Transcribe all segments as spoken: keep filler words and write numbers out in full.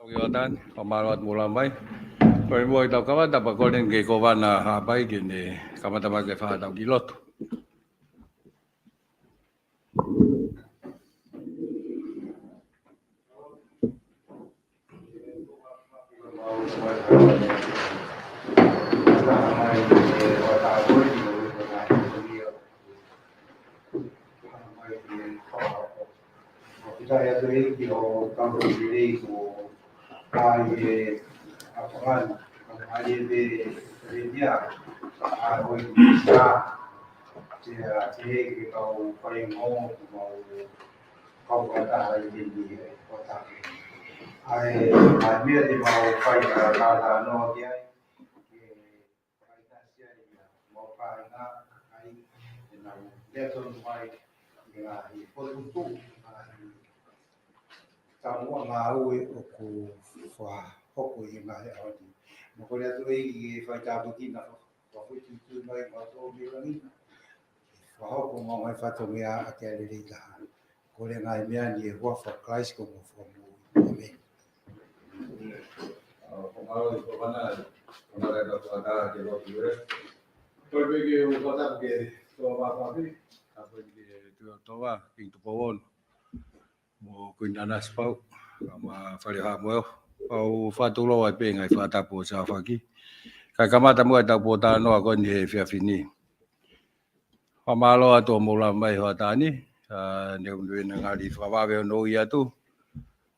Tau ki ʻOtani, fakamālō atu mo e lau mai. Ko e muʻa ʻetau kamata, pea ko eni ke Kōvana Haʻapai ke ne kamata mai ke fai ʻetau kiʻi lotu. Kiʻi ʻai atu ʻEiki ʻo kau lelei ko ai e ʻapongipongi, ko ai e pē e pia, ʻa ko e sa, te a te ke kau fai mo, ko mau, kau kata ai e ni e kota. ʻA e, ʻa e meʻa te mau fai ka kata noa ki ai, ke Kae tasia ia, mau kāinga, kakai, ʻenau lea tonu mai, ʻi he ngaahi potu tuʻu, ngaahi taumuʻa ngāue ʻoku fakahoko ʻi he ngaahi ʻaho ni. Mau kole atu ʻEiki ke fai tāpuekina, fakafoʻituitui mai, mau tō mei langi. Fakahoko mau ngaahi fatongia ʻa te lelei taha. Kole ngaahi meʻa ni ʻi he huafa ʻo Kalaisi ko homau Fakamoʻui. ʻĒmeni. ʻA, ko mālō ʻi ko pana, ko mālō ʻi ka fakatā ke lotu ē. Kole pē ke u fakatā ke tō vā papi, ka ko e ke tō tō vā, King Tupou Ono. Mo Kuini Nanasipauʻu, ka ma fale ha mo eo. Au fatu loa pē ngaahi fakatapu ʻo Sāfaki. Kae kamata muʻa ʻetau pōtalanoa ko eni he efiafi ni. Fakamālō atu ʻa mo lau mai hoʻatā ni, ʻa, ne u nui na ngali fakavave ʻo nounou atu.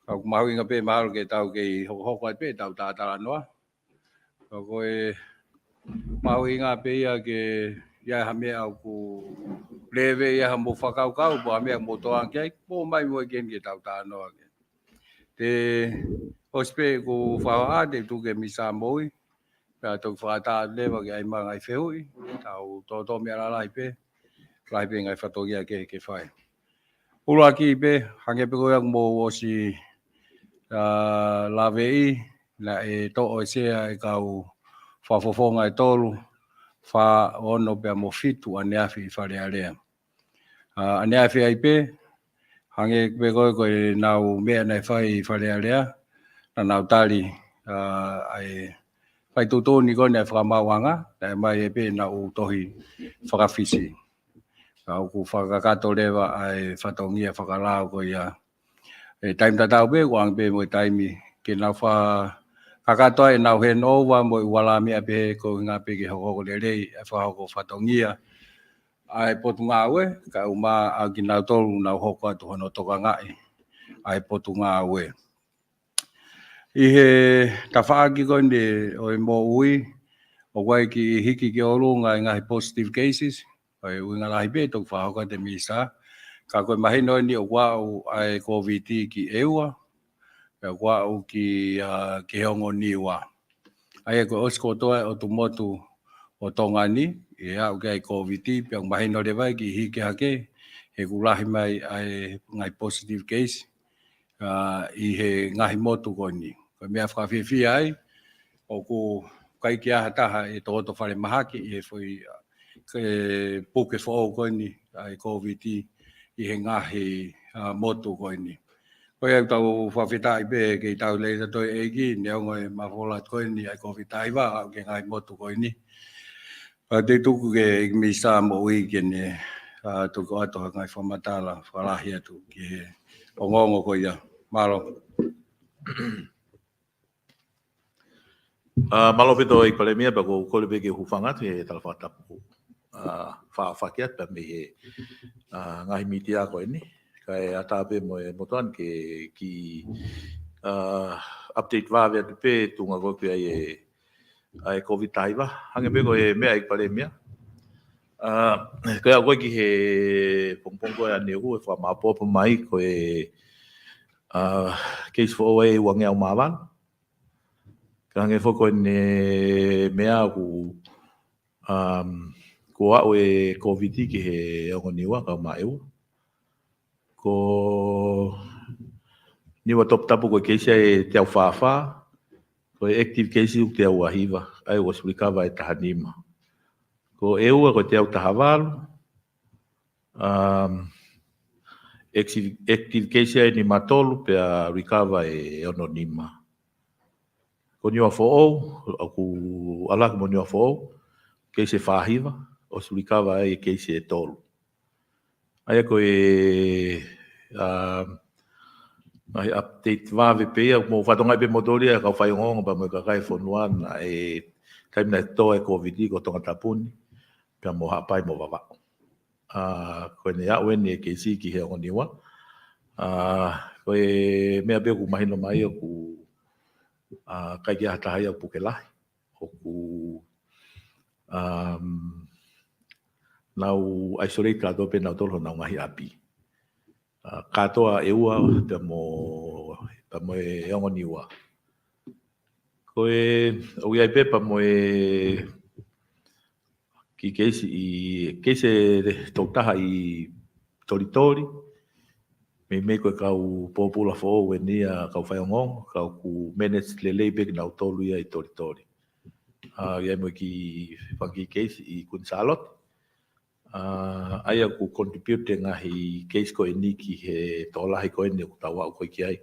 Ka ʻoku mahuʻinga pē mahalo ke tau kei hokohoko atu pē ʻetau talanoa. Ka ko e mahuʻinga pē ia ke ʻi ai ha meʻa ʻoku leve ʻi ai ha mo fakakaukau, pe ha meʻa mo toa ki ai, mo mai mo e keni ke tau talanoa ki ai. Te ʻosi pē ʻeku faʻa te tuku kia Misa Moʻui, pea toki fakatā leva ke ʻai mai ngaahi fehuʻi, tau tōtō meʻa lalahi pē, lahi pē ngaahi fatongia ke, ke fai. ʻUluaki pē, hangē pē ko ia ʻoku mou ʻosi, ʻa, laveʻi, naʻe toʻo e sea e kau fakafofonga ʻe tolu, fā, ono pea mo fitu ʻaneafi ʻi Fale Alea. ʻA, ʻaneafi ai pē, hangē pē ko e, ko ʻenau meʻa naʻe fai ʻi Fale Alea, naʻa nau tali, ʻa, ʻa e fai tuʻutuʻuni ko eni ʻa e fakamaauʻanga, naʻe ʻomai ai pē ʻenau tohi fakafisi. Ka ʻoku fakakakato leva ʻa e fatongia fakalao ko ia. ʻI he taimi tatau pē, ʻoku ʻoange pē mo e taimi, ke nau fakakakato ai ʻenau handover mo e ʻū ala meʻa pehē ko e ʻuhinga pē ke hokohoko lelei, ʻa e fakahoko fatongia ʻa e potungāue, kae ʻumaʻā kinautolu ʻoku nau hoko atu hono tokangaʻi ʻa e potungāue. ʻI he tafaʻaki ko eni ʻo e moʻui, ʻoku ʻi ai e kiʻi hiki ki ʻolunga e ngaahi positive cases, ʻa e ʻuhinga lahi pē toki fakahoko atu e Misa, ka ko e mahino eni ʻoku aʻu ʻa e Kōviti ki ʻEua, pea ʻoku aʻu ki, ʻa, ki he ongo Niua. ʻA ia ko e ʻosi kotoa e ʻotu motu ʻo Tonga ni, ʻe aʻu ki ai e Kōviti, pea ʻoku mahino leva e kiʻi hiki hake, he ʻoku lahi mai ʻa e ngaahi positive case, ʻa, ʻi he ngaahi motu ko eni. Ko e meʻa fakafiefia ai, ʻoku ʻikai ke ʻi ai ha taha ʻe tokoto falemahaki ʻi he foʻi, ʻa, ke puke foʻou ko eni, ʻa e Kōviti ʻi he ngaahi, ʻa, motu ko eni. Ko ia ʻoku tau fakafetaʻi pē ke tau lele ʻa e ʻEiki, neongo e mafola ko eni ʻa e Kōviti taha hiva, aʻu ki he ngaahi motu ko eni. Pea te u tuku ki he ʻEiki Misa Moʻui ke ne, ʻa, tuku atu ha ngaahi fakamatala, fakalahi atu ki he ongoongo ko ia. Mālō. ʻA, mālō ʻaupito ʻEiki Palēmia, pea ʻoku ou kole pē ke u hūfanga atu he tala fakatapu, ʻa, fafaki atu pē mei he, ʻa, ngaahi mītia ko eni. Kae ʻatā pē mo e motuʻa ni ke kiʻi, ʻa, update vave atu pē tuʻunga ko ē ʻoku ʻi ai e, ʻa e Kōviti taha hiva. Hangē pē ko e meʻa ʻEiki Palēmia. ʻA, ko ia ko ē ki he pongipongi ko ē ʻaneuhu ʻe fakamāʻopoʻopo mai ko e, ʻa, case foʻou ʻe uangeau mā valu. Ka hangē foki ko eni meʻa ʻoku, um, kuo aʻu e Kōviti ki he ongo Niua kae ʻumaʻā ʻEua. Ko Niua Toputapu ko e case ʻe teau fā fā, ko e active case ʻoku teau ua hiva, ʻa ia ʻoku ʻosi recover ʻe taha nima. Ko ʻEua ko e teau taha valu, um, active, active case ʻe nima tolu pea recover ʻe ono nima. Ko Niuafoʻou, ʻoku ʻalu hake mo Niuafoʻou, keisi ʻe fāhiva, ʻosi likava ai e keisi ʻe tolu. ʻA ia ko e, ʻa, ngaahi update vave pē ia, mou fakatokangaʻi pē moutolu ia, kau faiongoongo pea mo e kakai e fonua, naʻe taimi naʻe tō e Covid ko Tongatapu ni, pea mo Haʻapai mo Vavaʻu. ʻA, ko ʻene aʻu eni e keisi ki he ongo Niua. ʻA, ko e meʻa pē ʻoku mahino mai ʻoku, ʻa, ʻikai ke ʻi ai ha taha ia ʻoku puke lahi. ʻOku, um, nau isolate kātoa pē nautolu honau ngaahi ʻapi. ʻA, kātoa ʻEua pea mo, pea mo e ongo Niua. Ko e, ʻoku ʻi ai pē pea mo e kiʻi keisi ʻi, keisi ʻe tolu taha ʻi Tolitoli. Meimei ko e kau pōpula foʻou eni ʻa kau faiongoongo, ka ʻoku manage lelei pē kinautolu ia ʻi Tolitoli. ʻA, ʻi ai mo e kiʻi fanga kiʻi keisi ʻi Kuini Sālote. ʻA, ʻa ia ʻoku contribute e ngaahi keisi ko eni ki he tokolahi ko eni ʻoku tau aʻu ko ē ki ai.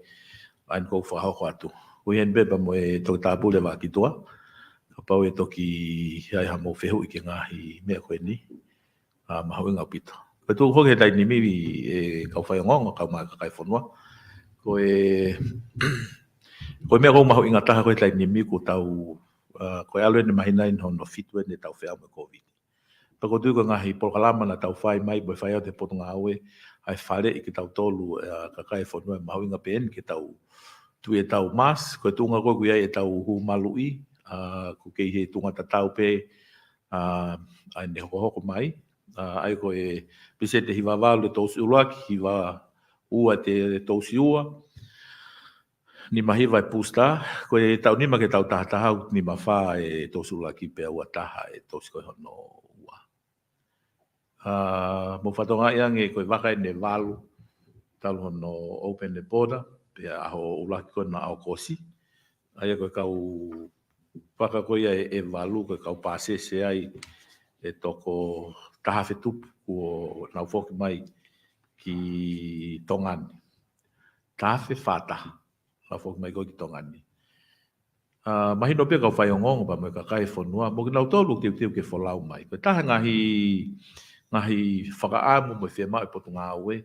ʻA ia ʻoku ou fakahoko atu. Ko eni pē pea mo e Toketā Pule Vaʻa Kituʻa. Kapau ʻe toki ʻi ai haʻamou fehuʻi ki he ngaahi meʻa ko eni. ʻA, mahuʻinga ʻaupito. Ko e tuʻu foki he taimi ni ʻe kau faiongoongo, kau mai kakai e fonua. Ko e, ko e meʻa ʻoku mahuʻinga taha ko e taimi ni ʻoku tau, ʻa, ko e ʻalu eni māhina eni hono fitu eni ʻetau feʻao mo e Covid. Pea ʻoku ou tui ko e ngaahi polokalama naʻa tau fai mai, mo e fai ʻa e potungāue, ʻa e faleʻi kitautolu, ʻa, kakai e fonua ʻe mahuʻinga pē eni ke tau tui ʻetau mask, ko e tuʻunga ko ē ʻoku ʻi ai ʻetau hū maluʻi, ʻa, ʻoku kei he tuʻunga tatau pē, ʻa, ʻa ʻene hokohoko mai, ʻa, ʻa ia ko e pēseti ʻe hiva valu e tousi ʻuluaki, hiva ua e tousi ua, nima hiva e booster, ko e taʻu nima ke tau taha taha, nima fā e tousi ʻuluaki pea ua taha e tousi ko ē hono ua. ʻA, mou fakatokangaʻi ange ko e vaka eni ʻe valu, talu hono open e border, pea ʻaho ʻuluaki ko ena ʻo ʻAokosi. ʻA ia ko e kau vaka ko ia ʻe, ʻe valu, ko e kau pāsese ai ʻe toko taha afe tupu kuo nau foki mai ki Tonga ni. Taha afe fā taha. Nau foki mai ko ē ki Tonga ni. ʻA, mahino pē kau faiongoongo pea mo e kakai e fonua, mo kinautolu teuteu ke folau mai. Ko e taha ngaahi, ngaahi fakaʻamu mo e fiemaʻu e potungāue.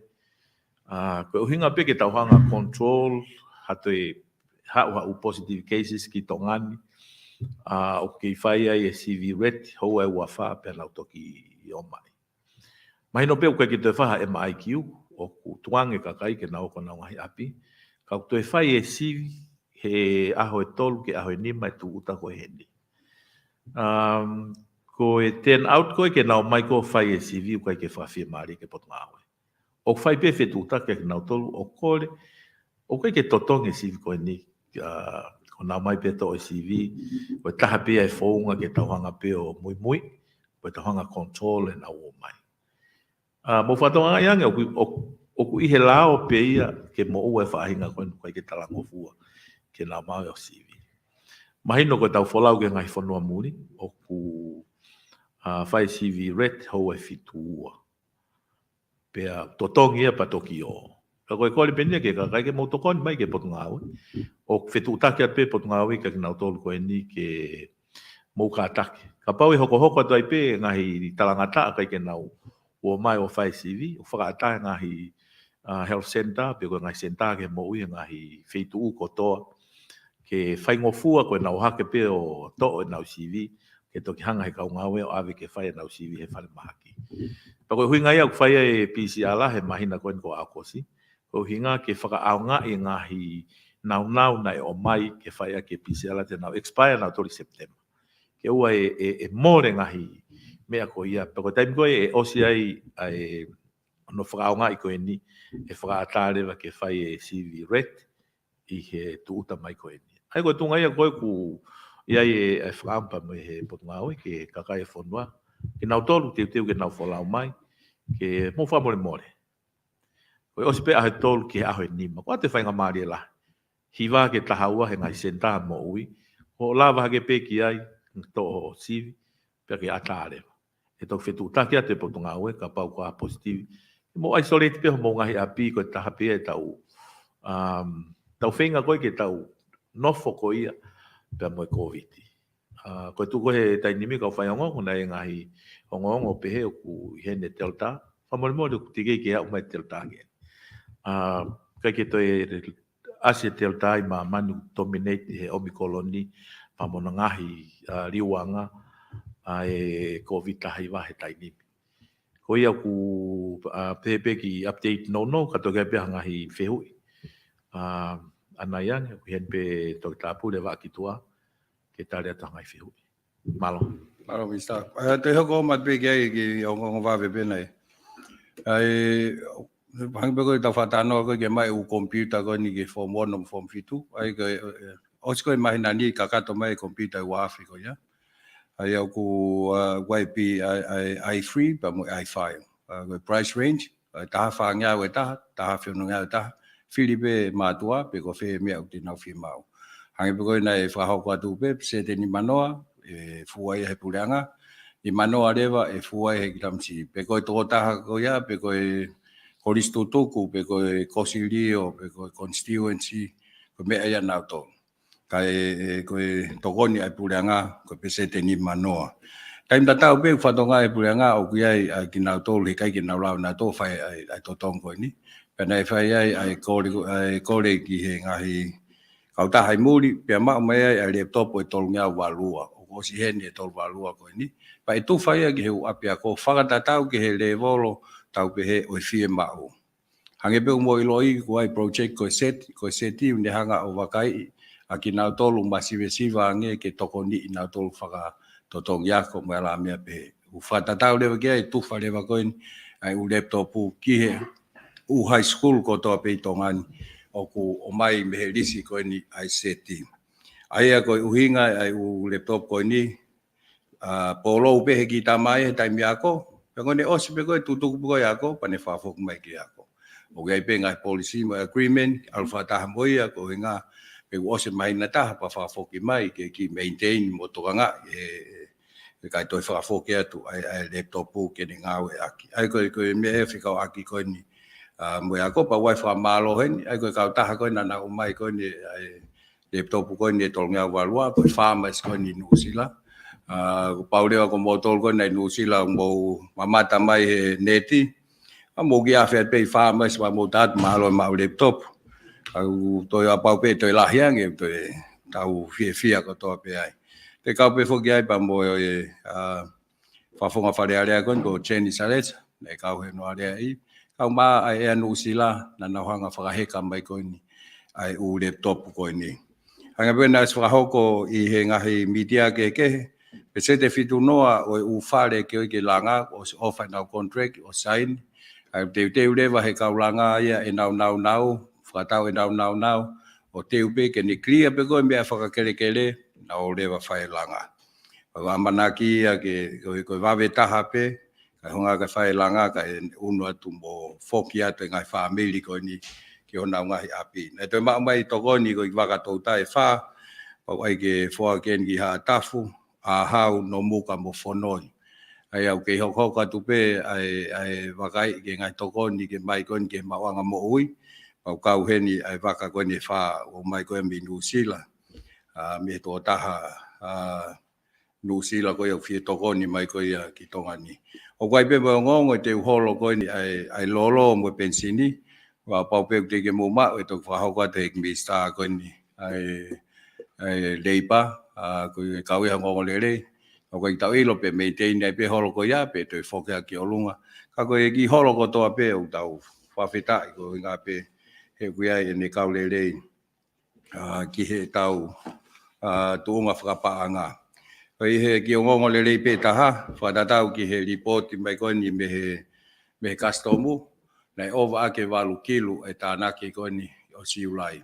ʻA, ko e ʻuhinga pē ke tau hanga control, ha toe haʻu haʻu positive cases ki Tonga ni. ʻA, ʻoku kei fai ai e sivi red, houa ʻe ua fā pea nau toki ō mai. Mahino pē ʻoku ʻikai ke toe fai ha M I Q, ʻoku tukuange kakai ke nau ō ki honau ngaahi ʻapi. Ka ʻoku toe fai e sivi he ʻaho ʻe tolu ki he ʻaho ʻe nima e tūʻuta ko ē heni. Um, ko e turn out ko ē ke nau ō mai ko ē ʻo fai e sivi ʻoku ʻikai ke fakafiemālie ki he potungāue. ʻOku fai pē fetuʻutaki ʻa kinautolu ʻoku kole, ʻoku ʻikai ke totongi e sivi ko eni, ʻa, ko ʻenau ō mai pē ʻo toʻo e sivi, ko e taha pē ia e founga ke tau hanga pē ʻo muimui, ko e tau hanga control ʻenau ō mai. ʻA, mou fakatokangaʻi ange, ʻoku, ʻoku, ʻoku ʻi he lao pē ia ke moʻua e faʻahinga ko eni ʻoku ʻikai ke talangofua ke nau maʻu ʻo sivi. Mahino ko e tau folau ki he ngaahi fonua muli, ʻoku, ʻa, fai sivi red houa ʻe fitu ua. Pea totongi ia pea toki ō. Ka ko e kole pē eni ia ki he kakai ke mou tokoni mai ki he potungāue. ʻOku fetuʻutaki atu pē potungāue kia kinautolu ko eni ke mou kātaki. Kapau ʻe hokohoko atu ai pē ngaahi talangataʻa ʻikai ke nau ō mai ʻo fai sivi, ʻoku fakaʻatā e ngaahi, ʻa, health center, pe ko e ngaahi center ke moʻui he ngaahi feituʻu kotoa. Ke faingofua ko ʻenau ō hake pē ʻo toʻo ʻenau sivi, ke toki hanga he kau ngāue ʻo ʻave ke fai ʻenau sivi he falemahaki. Pea ko e ʻuhinga ia ʻoku fai ai e P C R he māhina ko eni ko ʻAokosi. Ko e ʻuhinga ke fakaʻaongaʻi e ngaahi nāunau naʻe ō mai ke fai ʻaki e P C R te nau expire nautolu ʻi September. Ke ʻoua ʻe, ʻe, ʻe mole ngaahi meʻa ko ia. Pea ko e taimi ko ē ʻe ʻosi ai, ʻa e, hono fakaʻaongaʻi ko eni, ʻe fakaʻatā leva ke fai e sivi red, ʻi he tūʻuta mai ko eni. ʻA ia ko e tuʻunga ia ko ē ʻoku ʻi ai e, e fakaʻamu pea mo e he potungāue ki he kakai e fonua. Kinautolu teuteu ke nau folau mai, ke mou fakamolemole. Ko e ʻosi pē ʻaho ʻe tolu ki he ʻaho ʻe nima. Ko e ʻatu e faingamālie lahi. Hiva ki he taha ua he ngaahi center moʻui. ʻO lava hake pē ki ai, toʻo sivi, pea ke ʻatā leva. ʻE toki fetuʻutaki atu e potungāue kapau ko e positive. Mou isolate pē homou ngaahi ʻapi, ko e taha pē ia ʻetau, um, tau feinga ko ē ke tau nofo ko ia, pea mo e Kōviti. ʻA, ko e tuʻu ko ē he taimi ni, kau faiongoongo, naʻe ngaahi ongoongo pehē ʻoku ʻi heni e Delta. Fakamolemole ʻoku teʻeki ke aʻu mai e Delta ke. ʻA, ʻikai ke toe ʻasi e Delta ʻi māmani, ʻoku dominate he Omicron ni pea mo hono ngaahi, ʻa, liuanga ʻa e Kōviti taha hiva he taimi ni. Ko ia ʻoku, ʻa, pehē pē ki update nounou, ka toki ʻi ai pē ha ngaahi fehuʻi. ʻA, ʻanai ange, ʻoku ʻi heni pē Toketā Pule Vaʻakituʻa, ke tali atu ha ngaahi fehuʻi. Mālō. Mālō, Mister. ʻA, te u hoko mai pē ki ai ki he ongoongo vave pē nai. ʻA, hangē pē ko ʻetau fakatalanoa ko ē ki he maʻu e ʻū computer ko eni ki he form one mo form fitu. ʻA ia ko e, ʻosi ko ē māhina ni kakato mai e computer ʻe ua afe ko ia. ʻA ia ʻoku, ʻa, ʻoku ʻi ai pē ʻa e, ʻa e, ʻa e free pea mo e ʻa e file. ʻA, ko e price range, ʻa e taha fāngeau e taha, taha afe onongeau e taha, fili pē mātuʻa, pe ko fē meʻa ʻoku te nau fiemaʻu. Hangē pē ko ē naʻe fakahoko atu pē, peseti ʻe nima noa, ʻe fua ia he puleʻanga, nima noa leva ʻe fua ia he kiʻi tamasiʻi. Pe ko e tokotaha ko ia, pe ko e kolisi tutuku, pe ko e kosilio, pe ko e constituency, ko e meʻa ia ʻanautolu. Ka ʻe, ʻe, ko e tokoni ʻa e puleʻanga, ko e peseti ʻe nima noa. Taimi tatau pē, ʻoku fatongia ʻa e puleʻanga, ʻoku ʻi ai ʻa kinautolu, heʻikai ke nau lava nautolu fai ʻa e, ʻa e totongi ko eni. Pea naʻe fai ai ʻa e kole, ʻa e kole ki he ngaahi kautaha ʻi muli, pea maʻu mai ai ʻa e laptop ʻe tolungeau valu ua, ʻoku ʻosi ʻi heni e tolu valu ua ko eni. Pea ʻe tufa ia ki he ʻū ʻapiako, fakatatau ki he lēvolo tau pehē ʻo e fiemaʻu. Hangē pē ʻoku mou ʻiloʻi, ko e project ko e SETI, ko e SETI ʻoku ne hanga ʻo vakaiʻi ʻa kinautolu masivesiva ange ke tokoniʻi kinautolu fakatotongi ako mo e ala meʻa pehē. ʻOku fakatatau leva ki ai, tufa leva ko eni ʻa e ʻū laptop ki he ʻū high school kotoa pē ʻi Tonga ni ʻoku ʻomai mei he lisi ko eni ʻa e SETI. ʻA ia ko e ʻuhinga ʻa e ʻū laptop ko eni, ʻa, pōlou pē he kiʻi tama ia he taimi ako, pea ko ʻene ʻosi pē ko ē tutuku pē ko ē ako, pea ne fakafoki mai ki he ako. ʻOku ʻi ai pē ngaahi policy mo e agreement, ʻalu fakataha mo ia, ko e ʻuhinga, pe ʻoku ʻosi e māhina ʻe taha, pea fakafoki mai, ke kiʻi maintain mo tokangaʻi, ʻe, ʻe ʻikai toe fakafoki atu ʻa e, ʻa e laptop ke ne ngāueʻaki. ʻA ia ko e, ko e meʻa ʻe fekauʻaki ko eni, ʻa, mo e ako, pea ʻoku ʻi ai e fakamālō heni, ʻa ia ko e kautaha ko ē naʻa nau ʻomai ko eni, ʻa e laptop ko eni ʻe tolungeau valu ua, ko e Farmers ko eni ʻi Nuʻusila. ʻA, kuo pau leva ko moutolu ko ena ʻi Nuʻusila, mou mamata mai he neti. ʻA, mou kiʻi afe pē ʻi Farmers, pea mou ʻalu atu mahalo ʻo maʻu laptop. ʻA, ʻoku toe ʻa pau pē toe lahi ange, toe tau fiefia kotoa pē ai. Te u kau pē foki ai pea mo e, ʻa, Fakafofonga Fale Alea ko eni ko Jenny Salesa, naʻe kau he hono aleaʻi. Kau mai ʻa e ʻEa Nuʻusila, naʻa nau hanga ʻo fakaheka mai ko eni ʻa e ʻū laptop ko eni. Hangē pē naʻe ʻosi fakahoko ʻi he ngaahi mītia kehekehe, peseti ʻe fitu noa ʻo e ʻū fale ke ʻoua ke langa, ʻosi ʻofa ʻenau contract, ʻosi sign. ʻA ia teuteu leva he kau langa ia ʻenau naunau, fakatau ʻenau naunau, ʻo teu pē ke ne clear pē ko e meʻa fakakelekele, nau ō leva ʻo fai e langa. ʻOku ʻamanaki ia ke, ko e, ko e vave taha pē, kae hanga ʻo fai e langa, kae ʻunu atu mo foki atu e ngaahi fāmili ko eni ki honau ngaahi ʻapi. Naʻe toe maʻu mai tokoni ko e vaka toutai ʻe fā, pea ʻoku ʻai ke foaki eni ki Haʻatafu, ʻAhau, Nomuka mo Fonoi. ʻA ia ʻoku kei hokohoko atu pē ʻa e, ʻa e vakaiʻi ki he ngaahi tokoni ke ʻomai ko eni ki he maʻuʻanga moʻui, pea ʻoku kau heni ʻa e vaka ko eni ʻe fā ʻoku ʻomai ko ē mei Nuʻusila. ʻA, mei he tokotaha, ʻa, Nuʻusila ko ia ʻoku fie tokoni mai ko ia ki Tonga ni. ʻOku ʻi ai pē mo e ongoongo ʻe toe holo ko eni ʻa e, ʻa e lolo mo e penisini. Pea ʻoku pau pē ʻoku teʻeki ke mou maʻu, ʻe toki fakahoko atu ʻe he Minisitā ko eni ʻa e, ʻa e Labour, ʻa, ko e kau ia he ongoongolelei. ʻOku ʻikai ke tau ʻilo pe maintain ai pē holo ko ia, pe toe foki hake ki ʻolunga. Ka ko e kiʻi holo kotoa pē ʻoku tau fakafetaʻi ko e ʻuhinga pē he ʻoku ʻi ai ʻene kau lelei, ʻa, ki heʻetau, ʻa, tuʻunga fakapaʻanga. Ko e kiʻi ongoongolelei pē ʻe taha, fakatatau ki he lipooti mai ko eni mei he, mei he Kasitomu, naʻe ʻova ʻaki e valu kilu e tānaki ko eni ʻo Siulai.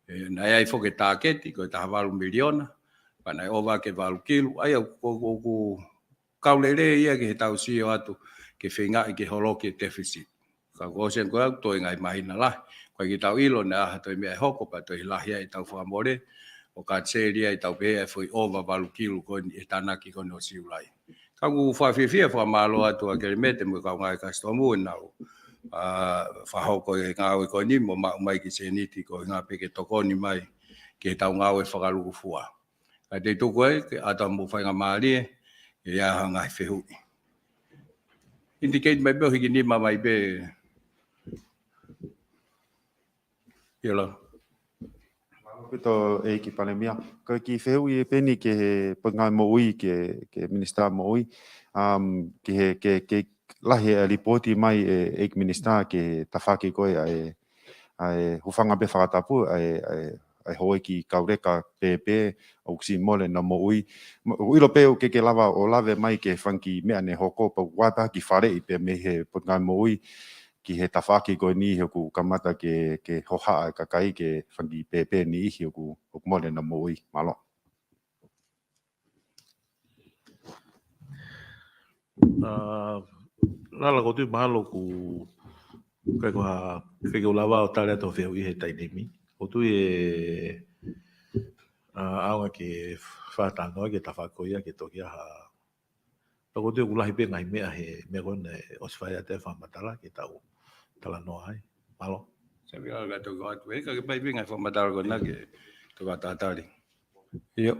ʻE, naʻe ʻi ai foki e tāketi, ko e taha valu miliona, pea naʻe ʻova ʻaki e valu kilu, ʻa ia ʻoku, ʻoku, ʻoku kau lelei ia ke tau sio atu, ke feingaʻi ke holoki e deficit. Ka kuo ʻosi eni ko ē ʻoku toe ngaahi māhina lahi. ʻOku ʻikai ke tau ʻilo naʻa ʻi ai ha toe meʻa ʻe hoko pea toe lahi ai ʻetau fakamole, ʻo kaniseli ai ʻetau pehē ʻa e foʻi ʻova valu kilu ko eni e tānaki ko eni ʻo Siulai. Ka ʻoku fakafiefia fakamālō atu ʻa Kelemete mo e kau ngāue Kasitomu ʻenau, ʻa, fakahoko e ngāue ko eni mo maʻu mai ki he sēniti ko e ʻuhinga pē ke tokoni mai ki heʻetau ngāue fakalūkufua. Ka te u tuku ai ke ʻoatu mo faingamālie ke ʻi ai ha ngaahi fehuʻi. Indicate mai pē ʻo hiki nima mai pē. ʻIo, Lalo. Mālō ʻaupito ʻEiki Palēmia. Ko e kiʻi fehuʻi ē pē eni ki he Potungāue Moʻui, ki he, ki he Minisitā Moʻui. Um, ki he, ki he, ki he lahi e lipooti mai ʻe he ʻEiki Minisitā ki he tafaʻaki ko ē ʻa e, ʻa e hūfanga pē fakatapu ʻa e, ʻa e, ʻa e houʻeiki kauleka pēpē ʻoku siʻi mole ʻena moʻui. Ma, ʻoku ʻilo pē ʻoku ʻikai ke lava ʻo lave mai ki he fanga kiʻi meʻa naʻe hoko, pea ʻoku ʻi ai pē ha kiʻi faleʻi pē mei he Potungāue Moʻui ki he tafaʻaki ko eni he ʻoku kamata ke, ke hohaʻa e kakai ki he fanga kiʻi pēpē niʻihi ʻoku, ʻoku mole ʻena moʻui. Mālō. Ah, Lalo, ʻoku ou tui mahalo ʻoku ʻikai ko ha fehuʻi ʻoku lava ʻo tali atu e fehuʻi he taimi ni. ʻOku ou tui ʻe, ah, ʻaonga ke fakatalanoa ki he tafaʻaki ko ia ke toki ʻi ai ha. Pea ʻoku ou tui ʻoku lahi pē ngaahi meʻa he meʻa ko ena ʻosi fai atu e fakamatala ke tau talanoa ai. Mālō. Sai, Lalo, ka toki ʻoatu ē, ka ke fai pē ngaahi fakamatala ko ena ke toki tatali. ʻIo.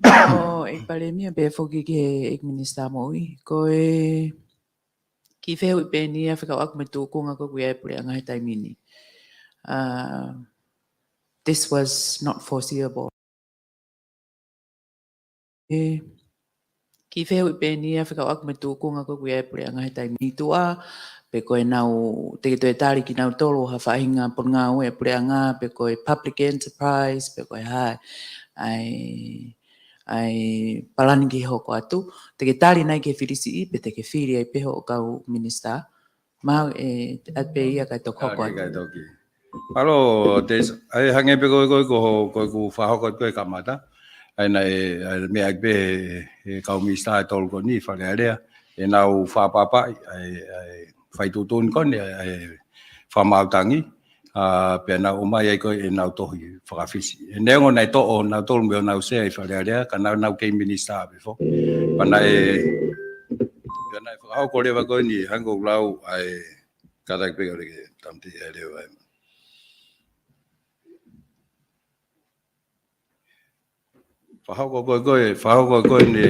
ʻO e Palēmia pea foki ki he ʻEiki Minisitā Moʻui. Ko e kiʻi fehuʻi pē eni ia fekauʻaki mo e tūkunga ko ē ʻoku ʻi ai e puleʻanga he taimi ni. Uh, this was not foreseeable. E, kiʻi fehuʻi pē eni ia fekauʻaki mo e tūkunga ko ē ʻoku ʻi ai e puleʻanga he taimi ni, tuʻa, pe ko ʻenau, te ke toe tali kinautolu ha faʻahinga potungāue ʻa e puleʻanga, pe ko e public enterprise, pe ko e hā, ʻa e, ʻa e palani ke hoko atu, te ke tali nai ki he fili siʻi, pe te ke fili ai pē hoʻo kau minisitā. Mau ē, ʻa pē ia kae toki hoko atu. Kae toki. Mālō, Tess, ʻa e hangē pē ko e, ko e, ko e, ko e ʻoku fakahoko atu ko e kamata. ʻA ia naʻe, ʻa e meʻa pē he, he kau minisitā ʻe tolu ko eni, Fale Alea, ʻenau fakaʻapaʻapaʻi, ʻa e, ʻa e fai tuʻutuʻuni ko eni, ʻa e fakamaau tangi, ʻa, pea nau ʻomai ai ko ē ʻenau tohi fakafisi. ʻE neongo naʻe toʻo nautolu mei honau sea ʻi Fale Alea, ka nau, nau kei minisitā pē foki. Pea naʻe, pea naʻe fakahoko leva ko eni, hangē ko ʻeku lau, ʻa e, kātaki pē ʻo leke tamti e leva ē. Fakahoko ko ē, ko e, fakahoko ko ē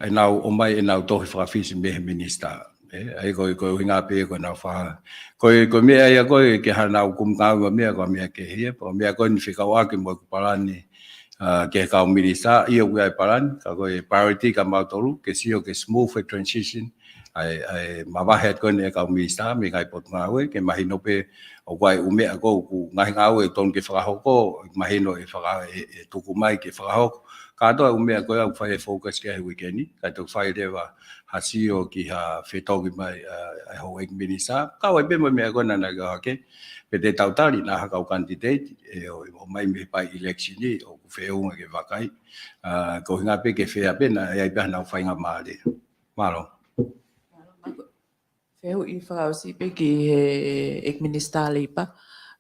ʻenau ʻomai ʻenau tohi fakafisi mei he minisitā. Ē, ʻa ia ko e, ko e ʻuhinga pē ko ʻenau fa-, ko e, ko e meʻa ia ko ē ke hanga ʻo kumikumi mo e meʻa ko e meʻa kehe ia, ko e meʻa ko eni fekauʻaki mo ʻeku palani, ʻa, ki he kau minisitā, ʻio ʻoku ʻi ai e palani, ka ko e priority kia mautolu, ke sio ke smooth e transition, ʻa e, ʻa e mavahe atu ko eni e kau minisitā mei he ngaahi potungāue, ke mahino pē ʻoku ʻi ai e ʻū meʻa ko ē ʻoku ngaahi ngāue ʻoku totonu ke fakahoko, mahino ʻe faka-, ʻe, ʻe tuku mai ke fakahoko. Kātoa e ʻū meʻa ko ia ʻoku fai e focus ki ai he uike ni, kae toki fai leva ha sio ki ha fetoki mai, ʻa, ʻa e houʻeiki minisitā. Kau ai pē mo e meʻa ko ena naʻe kau hake, pe te tau tali naʻa ha kau candidate, ʻe ō, ō mai mei he by-election ni, ʻoku feʻunga ke vakai. ʻA, ko e ʻuhinga pē ke fea pē naʻe ʻi ai pē haʻanau faingamālie. Mālō. Fehuʻi fakaʻosi pē ki he ʻEiki Minisitā Leipa,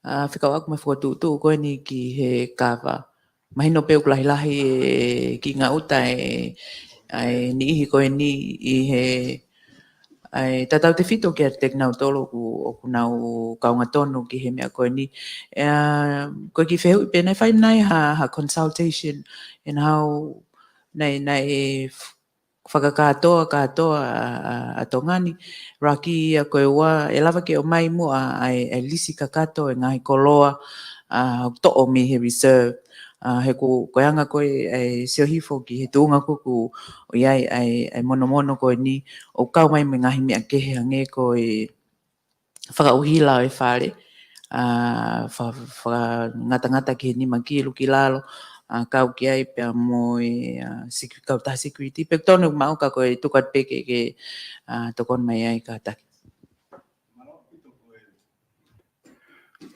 ʻa, fekauʻaki mo e fokotuʻutuʻu ko eni ki he kava. Mahino pē ʻoku lahilahi e kiʻi ngaʻuta e, ʻa e niʻihi ko eni ʻi he, ʻa e tautautefito kiate kinautolu ʻoku, ʻoku nau kaunga tonu ki he meʻa ko eni. ʻA, ko e kiʻi fehuʻi pē naʻe fai nai ha, ha consultation and how naʻe, naʻe f-, fakakātoa, kātoa ʻa, ʻa, ʻa Tonga ni, ʻuluaki ia ko e ua, ʻe lava ke ʻomai muʻa ʻa e, ʻa e lisi kakato e ngaahi koloa, ʻa, ʻoku toʻo mei he reserve, ʻa, he ko, ko e anga ko ē, ʻa e sio hifo ki he tuʻunga ko ē ʻoku ʻi ai, ʻa e, ʻa e monomono ko eni, ʻoku kau mai mo e ngaahi meʻa kehe hangē ko e, fakaʻuhila ʻo e fale, ʻa, fa-, fakangatangata ki he nima kilu ki lalo, ʻa, kau ki ai pea mo e, ʻa, secu-, kautaha security. Pea tonu maʻu ka ko e tuku atu pē ke, ke, ʻa, tokoni mai ai kātaki.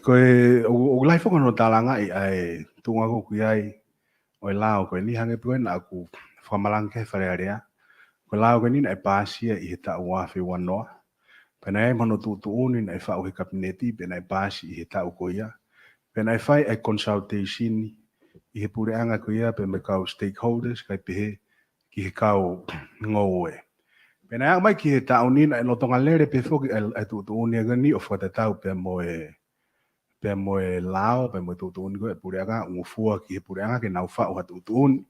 Ko e, ʻo, ʻoku lahi foki hono tālangaʻi ʻa e tuʻunga ko ē ʻoku ʻi ai ʻo e lao ko eni hangē pē ko ē naʻa ku fakamalanga ki ai he Fale Alea. Ko e lao ko eni naʻe pāsia ʻi he taʻu ua afe ua noa. Pea naʻe ʻi ai mo hono tuʻutuʻuni naʻe faʻu he Kapineti, pea naʻe pāsi ʻi he taʻu ko ia. Pea naʻe fai ʻa e consultation ʻi he puleʻanga ko ia pea mo e kau stakeholders, kae pehē ki he kau ngoue. Pea naʻe aʻu mai ki he taʻu ni naʻe lolotonga lele pē foki ʻa e, ʻa e tuʻutuʻuni ko eni ʻo fakatatau pea mo e pea mo e lao, pea mo e tuʻutuʻuni ko ē ʻa e puleʻanga, ngofua ki he puleʻanga ke nau faʻu ha tuʻutuʻuni,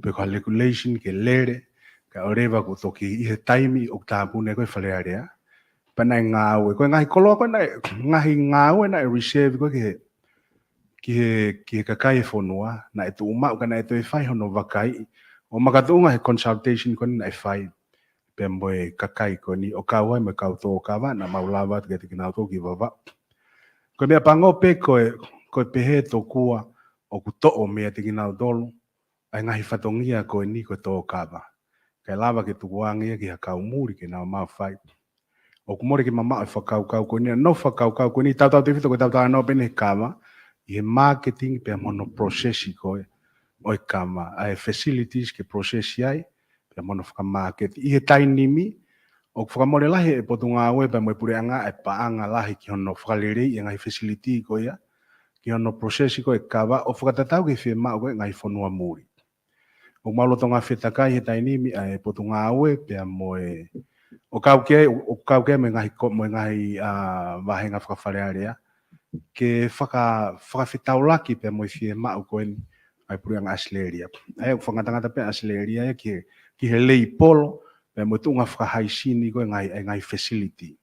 pe ko ha regulation ke lele, kae ʻoua leva kuo toki ʻi he taimi ʻoku tāpuni ko ē Fale Alea. Pea naʻe ngāue, ko e ngaahi koloa ko ē naʻe, ngaahi ngāue naʻe reserve ko ē ki he, ki he, ki he kakai e fonua, naʻe tuʻu maʻu ka naʻe toe fai hono vakaiʻi, ʻo makatuʻunga he consultation ko ē naʻe fai pea mo e kakai ko eni ʻo kau ai mo e kau tōkava, naʻa mau lava atu kiate kinautolu ki Vavaʻu. Ko e meʻa pango pē ko e, ko e pehē tokua ʻoku toʻo meiate kinautolu ʻa e ngaahi fatongia ko eni ko e tōkava, kae lava ke tukuange ia ki ha kau muli ke nau maʻu fai. ʻOku mole ke mamaʻo e fakakaukau ko eni, ʻa e nofo fakakaukau ko eni, tautautefito ko e tautau noa pē eni he kava, ʻi he marketing pea mo hono process ko ē ʻo e kava, ʻa e facilities ke process ai, pea mo hono fakamaketi. ʻI he taimi ni, ʻoku fakamole lahi ʻe he Potungāue pea mo e puleʻanga ʻa e paʻanga lahi ki hono fakaleleiʻi e ngaahi facility ko ia, ki hono process ko ē e kava, ʻo fakatatau ki he fiemaʻu ko ē e ngaahi fonua muli. ʻOku mau lolotonga fetakai he taimi ni ʻa e Potungāue pea mo e, ʻo kau ki ai, ʻo kau ki ai mo e ngaahi ko-, mo e ngaahi, ʻa, vāhenga faka-Fale Alea, ke faka-, fakafetaulaki pea mo e fiemaʻu ko eni ʻa e puleʻanga ʻAositelēlia. ʻA ia ʻoku fakangatangata pē ʻa ʻAositelēlia ia ki he, ki he leipolo, pea mo e tuʻunga fakahaisini ko ē e ngaahi, e ngaahi facility.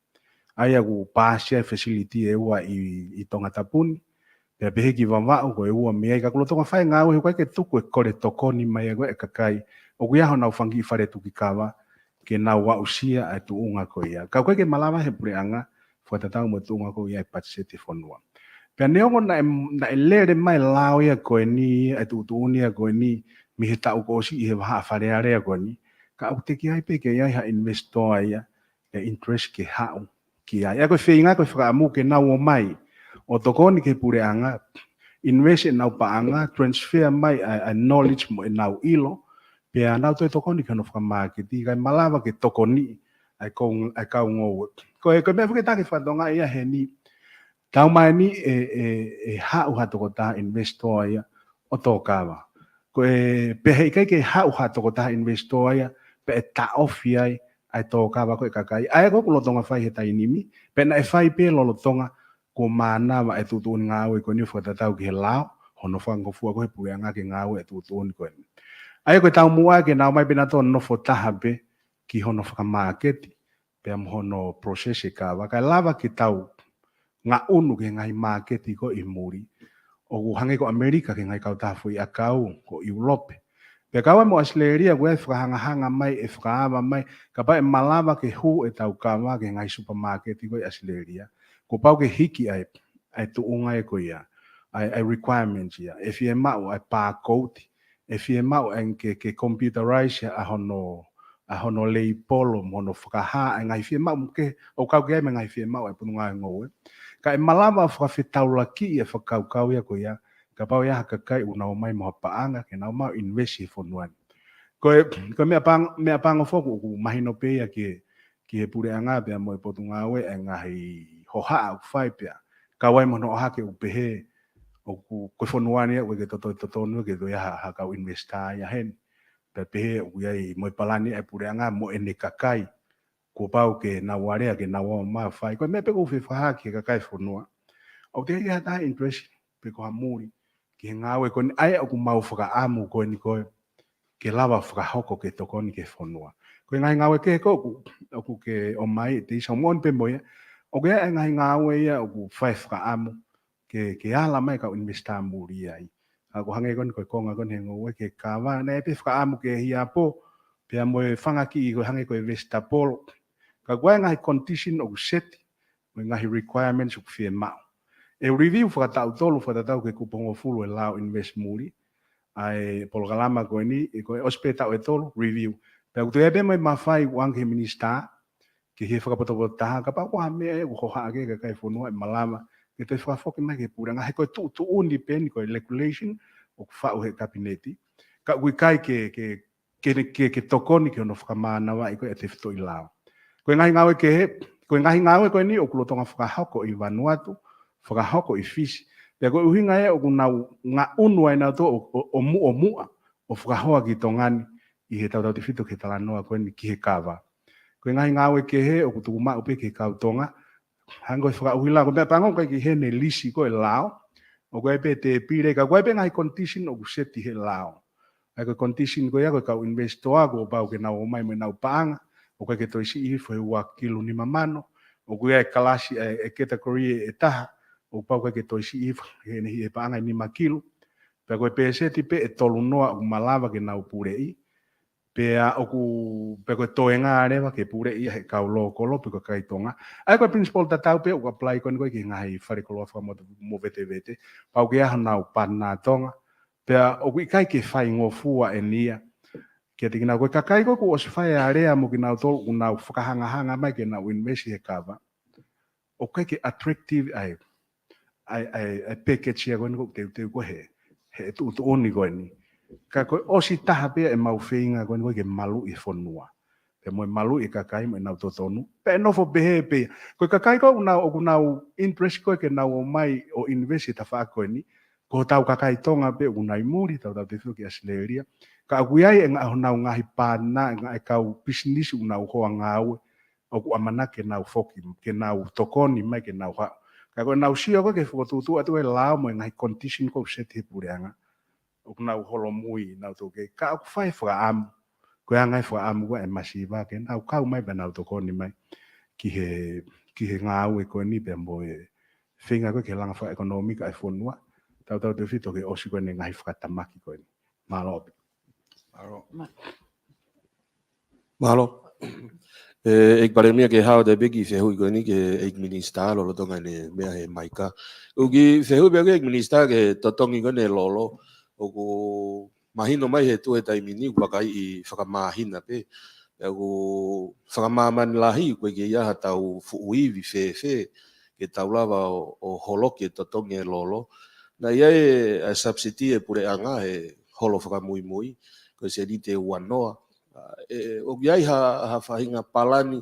ʻA ia ʻoku paasi ai e facility ʻe ua ʻi, ʻi Tongatapu ni, pea pehē ki Vavaʻu ko e ua mei ai, ka ʻoku lolotonga fai e ngāue he ʻoku ʻikai ke tuku e kole tokoni mai ia ko ē e kakai ʻoku ʻi ai honau fanga kiʻi fale tuki kava, ke nau aʻusia ʻa e tuʻunga ko ia. Ka ʻoku ʻikai ke malava he puleʻanga, fakatatau mo e tuʻunga ko ia e patiseti e fonua. Pea neongo naʻe, naʻe lele mai e lao ia ko eni, e tuʻutuʻuni ia ko eni, mei he taʻu kuo ʻosi ʻi he vahaʻa Fale Alea ko eni, ka ʻoku teʻeki ai pē ke ʻi ai ha investor ia, e interest ke haʻu ki ai. ʻA ia ko e feinga ko e fakaʻamu ke nau ō mai ʻo tokoni ki he puleʻanga, invest ʻenau paʻanga, transfer mai ʻa, ʻa e knowledge mo ʻenau ʻilo, pea nau toe tokoni ki hono fakamaketi, kae malava ke tokoni ʻa e kau, ʻa e kau ngoue. Ko e, ko e meʻa foki ʻe taha ke fakatokangaʻi ia heni, taumaiā ni ʻe, ʻe, ʻe haʻu ha tokotaha investor ia ʻo tōkava. Ko e, pea heʻikai ke haʻu ha tokotaha investor ia, pea ʻe taʻofi ai ʻa e tōkava ko ē e kakai. ʻA ia ko ē ʻoku lolotonga fai he taimi ni, pea naʻe fai pē lolotonga kuo mānava e tuʻutuʻuni ngāue ko eni ʻo fakatatau ki he lao, hono fakangofua ko ē he puleʻanga ke ngāue e tuʻutuʻuni ko eni. ʻA ia ko e taumuʻa ke nau ō mai pē nautolu ʻo nofo taha pē ki hono fakamaketi, pea mo hono process e kava, kae lava ke tau ngaʻunu ki he ngaahi maketi ko ē ʻi muli. ʻOku hangē ko ʻAmelika ki he ngaahi kautaha foʻiʻakau, ko ʻIulope. Pea kau ai mo ʻAositelēlia, ʻoku ʻi ai e fakahangahanga mai, e fakaava mai, kapau ʻe malava ke hū ʻetau kava ki he ngaahi supermarket ko ē ʻi ʻAositelēlia, kuo pau ke hiki ʻa e, ʻa e tuʻunga ia ko ia, ʻa e, ʻa e requirements ia, ʻe fiemaʻu ʻa e barcode, ʻe fiemaʻu ʻa e ke, ke computerize ʻa hono, ʻa hono leipolo, mo hono fakahā, ʻa e ngaahi fiemaʻu ke, ʻoku kau ki ai mo e ngaahi fiemaʻu ʻa e Potungāue Ngoue. Kae malava ʻo fakafetaulakiʻi e fakakaukau ia ko ia, kapau ʻe ʻi ai ha kakai ʻoku nau ō mai mo ha paʻanga, ke nau ō mai ʻo invest he fonua ni. Ko e, ko e meʻa pang-, meʻa pango foki ʻoku mahino pē ia ki he, ki he puleʻanga pea mo e Potungāue e ngaahi hohaʻa ʻoku fai pea. Kau ai mo hono ʻohake ʻoku pehē, ʻoku, ko e fonua ni ʻoku ʻikai ke toto-, totonu ke toe ʻi ai ha, ha kau investor ia heni. Pea pehē ʻoku ʻi ai mo e palani ʻa e puleʻanga mo ʻene kakai, kuo pau ke nau alea ke nau ō mai ʻo fai. Ko e meʻa pē ʻoku ou fie fakahā ki he kakai e fonua, ʻoku teʻeki ai ha taha interest pe ko ha muli ki he ngāue ko eni, ʻa ia ʻoku mau fakaʻamu ko eni ko ē ke lava fakahoko ke tokoni ki he fonua. Ko e ngaahi ngāue kehe ko ē ʻoku, ʻoku ke ʻomai, Teisa, ʻoku moʻoni pē mo ia. ʻOku ʻi ai e ngaahi ngāue ia ʻoku fai fakaʻamu ke, ke ala mai e kau investor muli ai. Ka ʻoku hangē ko eni ko e konga ko eni he ngoue ki he kava, naʻe ʻi ai pē fakaʻamu ki he hiapo, pea mo e fanga kiʻi ko e hangē ko e vesitapolo. Ka ʻoku ʻi ai e ngaahi condition ʻoku set, mo e ngaahi requirements ʻoku fiemaʻu. ʻE review fakataʻu tolu, fakatatau ki he kupu hongofulu e lao invest muli, ʻa e polokalama ko eni, ʻe ko e ʻosi pē taʻu ʻe tolu, review. Pea ʻoku toe ʻi ai pē mo e mafai ʻoku ʻange ki he minisitā, ki he fakapotopoto taha, kapau ko ha meʻa ʻoku hohaʻa ki ai e kakai e fonua ʻe malava ke toe fakafoki mai ki he puleʻanga, he ko e tuʻutuʻuni pē eni ko e regulation ʻoku faʻu he kapineti. Ka ʻoku ʻikai ke, ke, ke, ke, ke tokoni ki hono fakamānavaʻi ko ē ʻa e tefitoʻi lao. Ko e ngaahi ngāue kehe, ko e ngaahi ngāue ko eni ʻoku lolotonga fakahoko ʻi Vanuatu, fakahoko ʻi Fisi. Pea ko e ʻuhinga ia ʻoku nau ngaʻunu ai nautolu ʻo, ʻo, ʻo muʻomuʻa, ʻo fakahoa ki Tonga ni ʻi he tautautefito ki he talanoa ko eni ki he kava. Ko e ngaahi ngāue kehe ʻoku tuku maʻu pē ki he kau Tonga, Hangē ko e fakaʻuhila, ko e meʻapango ʻoku ʻikai ke ʻi heni e lisi ko ē lao, ʻoku ʻi ai pē tēpile, ka ʻoku ʻi ai pē ngaahi condition ʻoku seti he lao. ʻA ia ko e condition ko ia ko e kau investor kuo pau ke nau ō mai mo ʻenau paʻanga, ʻoku ʻikai ke toe siʻi hifo he ua kilu nima mano, ʻoku ʻi ai e kalasi ʻa e category ʻe taha, ʻoku pau ʻikai ke toe siʻi hifo he, he paʻanga ʻe nima kilu. Pea ko e pēseti pē ʻe tolu noa ʻoku malava ke nau puleʻi, pea ʻoku, pea ko e toenga leva ke puleʻi ia he kau lōkolo pe ko e kakai Tonga. ʻA ia ko e principle tatau pē ʻoku apply ko eni ko ē ki he ngaahi fale koloa fakamovetevete. Pau ke ʻi ai honau pātena Tonga. Pea ʻoku ʻikai ke faingofua eni ia. Kiate kinautolu ko e kakai ko ē kuo ʻosi fai e alea mo kinautolu ʻoku nau fakahangahanga mai ke nau invest he kava. ʻOku ʻikai ke attractive ʻa e, ʻa e, ʻa e, ʻa e package ia ko eni ʻoku teuteu ko ē he, he tuʻutuʻuni ko eni. Ka ko e ʻosi taha pē ia ʻemau feinga ko eni ko ē ke maluʻi e fonua. Pea mo e maluʻi e kakai mo ʻenau totonu. Pea ʻe nofo pehē pē ia. Ko e kakai ko ē ʻoku nau, ʻoku nau interest ko ē ke nau ō mai ʻo invest he tafaʻaki ko eni, ko hotau kakai Tonga pē ʻoku nau ʻi muli, tautautefito ki ʻAositelēlia. Ka ʻoku ʻi ai e ngaahi, honau ngaahi pātena, e ngaahi kau pisinisi ʻoku nau hoa ngāue, ʻoku ʻamanaki ke nau foki, ke nau tokoni mai, ke nau haʻu. Ka ko ʻenau sio ko ē ki he fokotuʻutuʻu atu e lao mo e ngaahi condition ʻoku seti he puleʻanga, ʻoku nau holomui, nau toke, ka ʻoku fai e fakaʻamu, ko e anga e fakaʻamu ko ē ʻa e masiva ke nau kau mai pea nau tokoni mai ki he, ki he ngāue ko eni pea mo e feinga ko ē ke langa fakaʻekonōmika e fonua, tautautefito ki he ʻosi ko eni e ngaahi fakatamaki ko eni. Mālō. Mālō. Mālō. ʻE, ʻEiki Palēmia, ke hao atu pē e kiʻi fehuʻi ko eni ki he ʻEiki Minisitā lolotonga ʻene meʻa he maika. ʻOku ou kiʻi fehuʻi pē au ki he ʻEiki Minisitā ki he totongi ko eni e lolo. ʻOku mahino mai he tuʻu he taimi ni ʻoku vakaiʻi fakamāhina pē. Pea ʻoku fakamāmani lahi ʻoku ʻikai ke ʻi ai haʻatau fuʻu ivi fēfē ke tau lava ʻo, ʻo holoki e totongi e lolo. Naʻe ʻi ai e, e subsidy e puleʻanga he holo fakamuimui, ko e sēniti ʻe ua noa. ʻA, ʻe, ʻoku ʻi ai ha, ha faʻahinga palani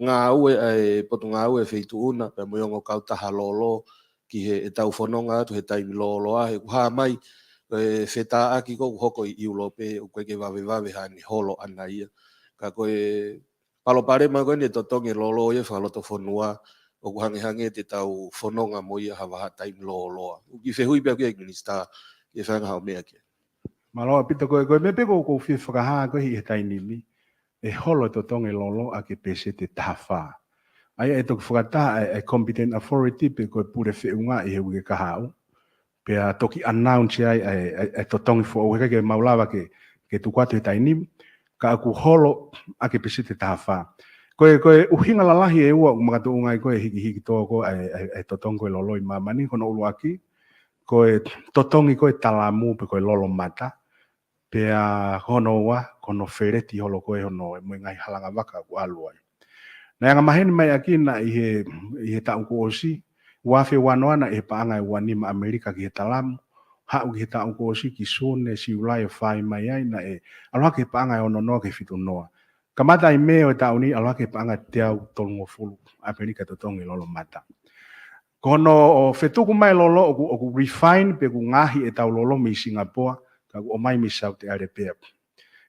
ngāue ʻa e Potungāue Feituʻu na, pea mo e ongo kautaha lolo, ki he, ʻetau fononga atu he taimi lōloa, he ʻoku hā mai, e fetāʻaki ko ē ʻoku hoko ʻi ʻIulope, ʻoku ʻikai ke vavevave haʻane holo ʻana ia. Ka ko e palopalema ko eni e totongi e lolo ia fakalotofonua, ʻoku hangehangē te tau fononga mo ia ha vahaʻa taimi lōloa. ʻOku ou kiʻi fehuʻi pē au ki he ʻEiki Minisitā, ke feinga haʻo meʻa ki ai. Mālō ʻaupito. Ko e, ko e meʻa pē ʻoku ou, ʻoku ou fie fakahā ko ē he taimi ni, ʻe holo e totongi e lolo ʻaki e pēseti ʻe taha fā. ʻA ia ʻe toki fakataha e, e competent authority pe ko e pule feʻunga ʻi he uike kahaʻu. Pea toki announce ai e, e, e totongi foʻou, he ʻikai ke mau lava ke, ke tuku atu he taimi ni, ka ʻoku holo ʻaki e pēseti ʻe taha fā. Ko e, ko e ʻuhinga lalahi ʻe ua ʻoku makatuʻunga ai ko ē e hikihiki tō ko ē e, e, e totongi ko ē e lolo ʻi māmani, ko hono ʻuluaki, ko e totongi ko ē e talamu pe ko e lolo mata, pea ko hono ua, ko hono feleti holo ko ē hono, mo e ngaahi halanga vaka ʻoku ʻalu ai. Naʻe anga maheni mai ʻaki naʻe ʻi he, ʻi he taʻu kuo ʻosi, ua afe ua noa naʻe ʻi he paʻanga ʻe ua nima ʻAmelika ki he talamu, haʻu ki he taʻu kuo ʻosi ki Sune, Siulai ʻo fai mai ai, naʻe ʻalu hake he paʻanga ʻe ono noa ki he fitu noa. Kamata ʻi Mē ʻo e taʻu ni, ʻalu hake he paʻanga ʻe teau tolungofulu ʻAmelika e totongi e lolo mata. Ko hono fetuku mai e lolo ʻoku, ʻoku refine pe ʻoku ngaohi ʻetau lolo mei Singapoa, ka ʻoku ʻomai mei Saute ʻAlepea.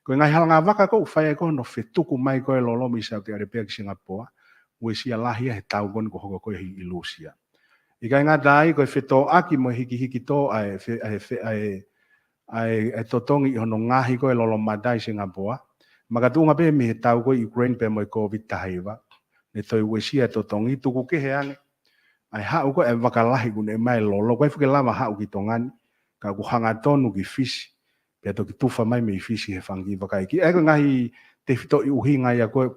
Ko e ngaahi halanga vaka ʻoku fai ai ko ē hono fetuku mai ko ē e lolo mei Saute ʻAlepea ki Singapoa, uesia lahi ia he tau ko eni ʻoku hoko ko ē ʻi Lūsia. ʻIkai ngata ai, ko e fetōʻaki mo e hikihiki tō ʻa e fe-, ʻa e fe-, ʻa e, ʻa e, ʻa e totongi ʻi hono ngaohi ko ē e lolo mata ʻi Singapoa. Makatuʻunga pē mei he tau ko ē ʻi Ukraine pea mo e Covid taha hiva. Ne toe uesia e totongi, tuku kehe ange. ʻA e haʻu ko ē e vaka lahi ʻoku ne ʻomai e lolo, ʻoku ʻikai fuʻu ke lava haʻu ki Tonga ni, ka ʻoku hangatonu ki Fisi, pea toki tufa mai mei Fisi he fanga kiʻi vaka iiki. ʻA ia ko e ngaahi tefitoʻi ʻuhinga ia ko ē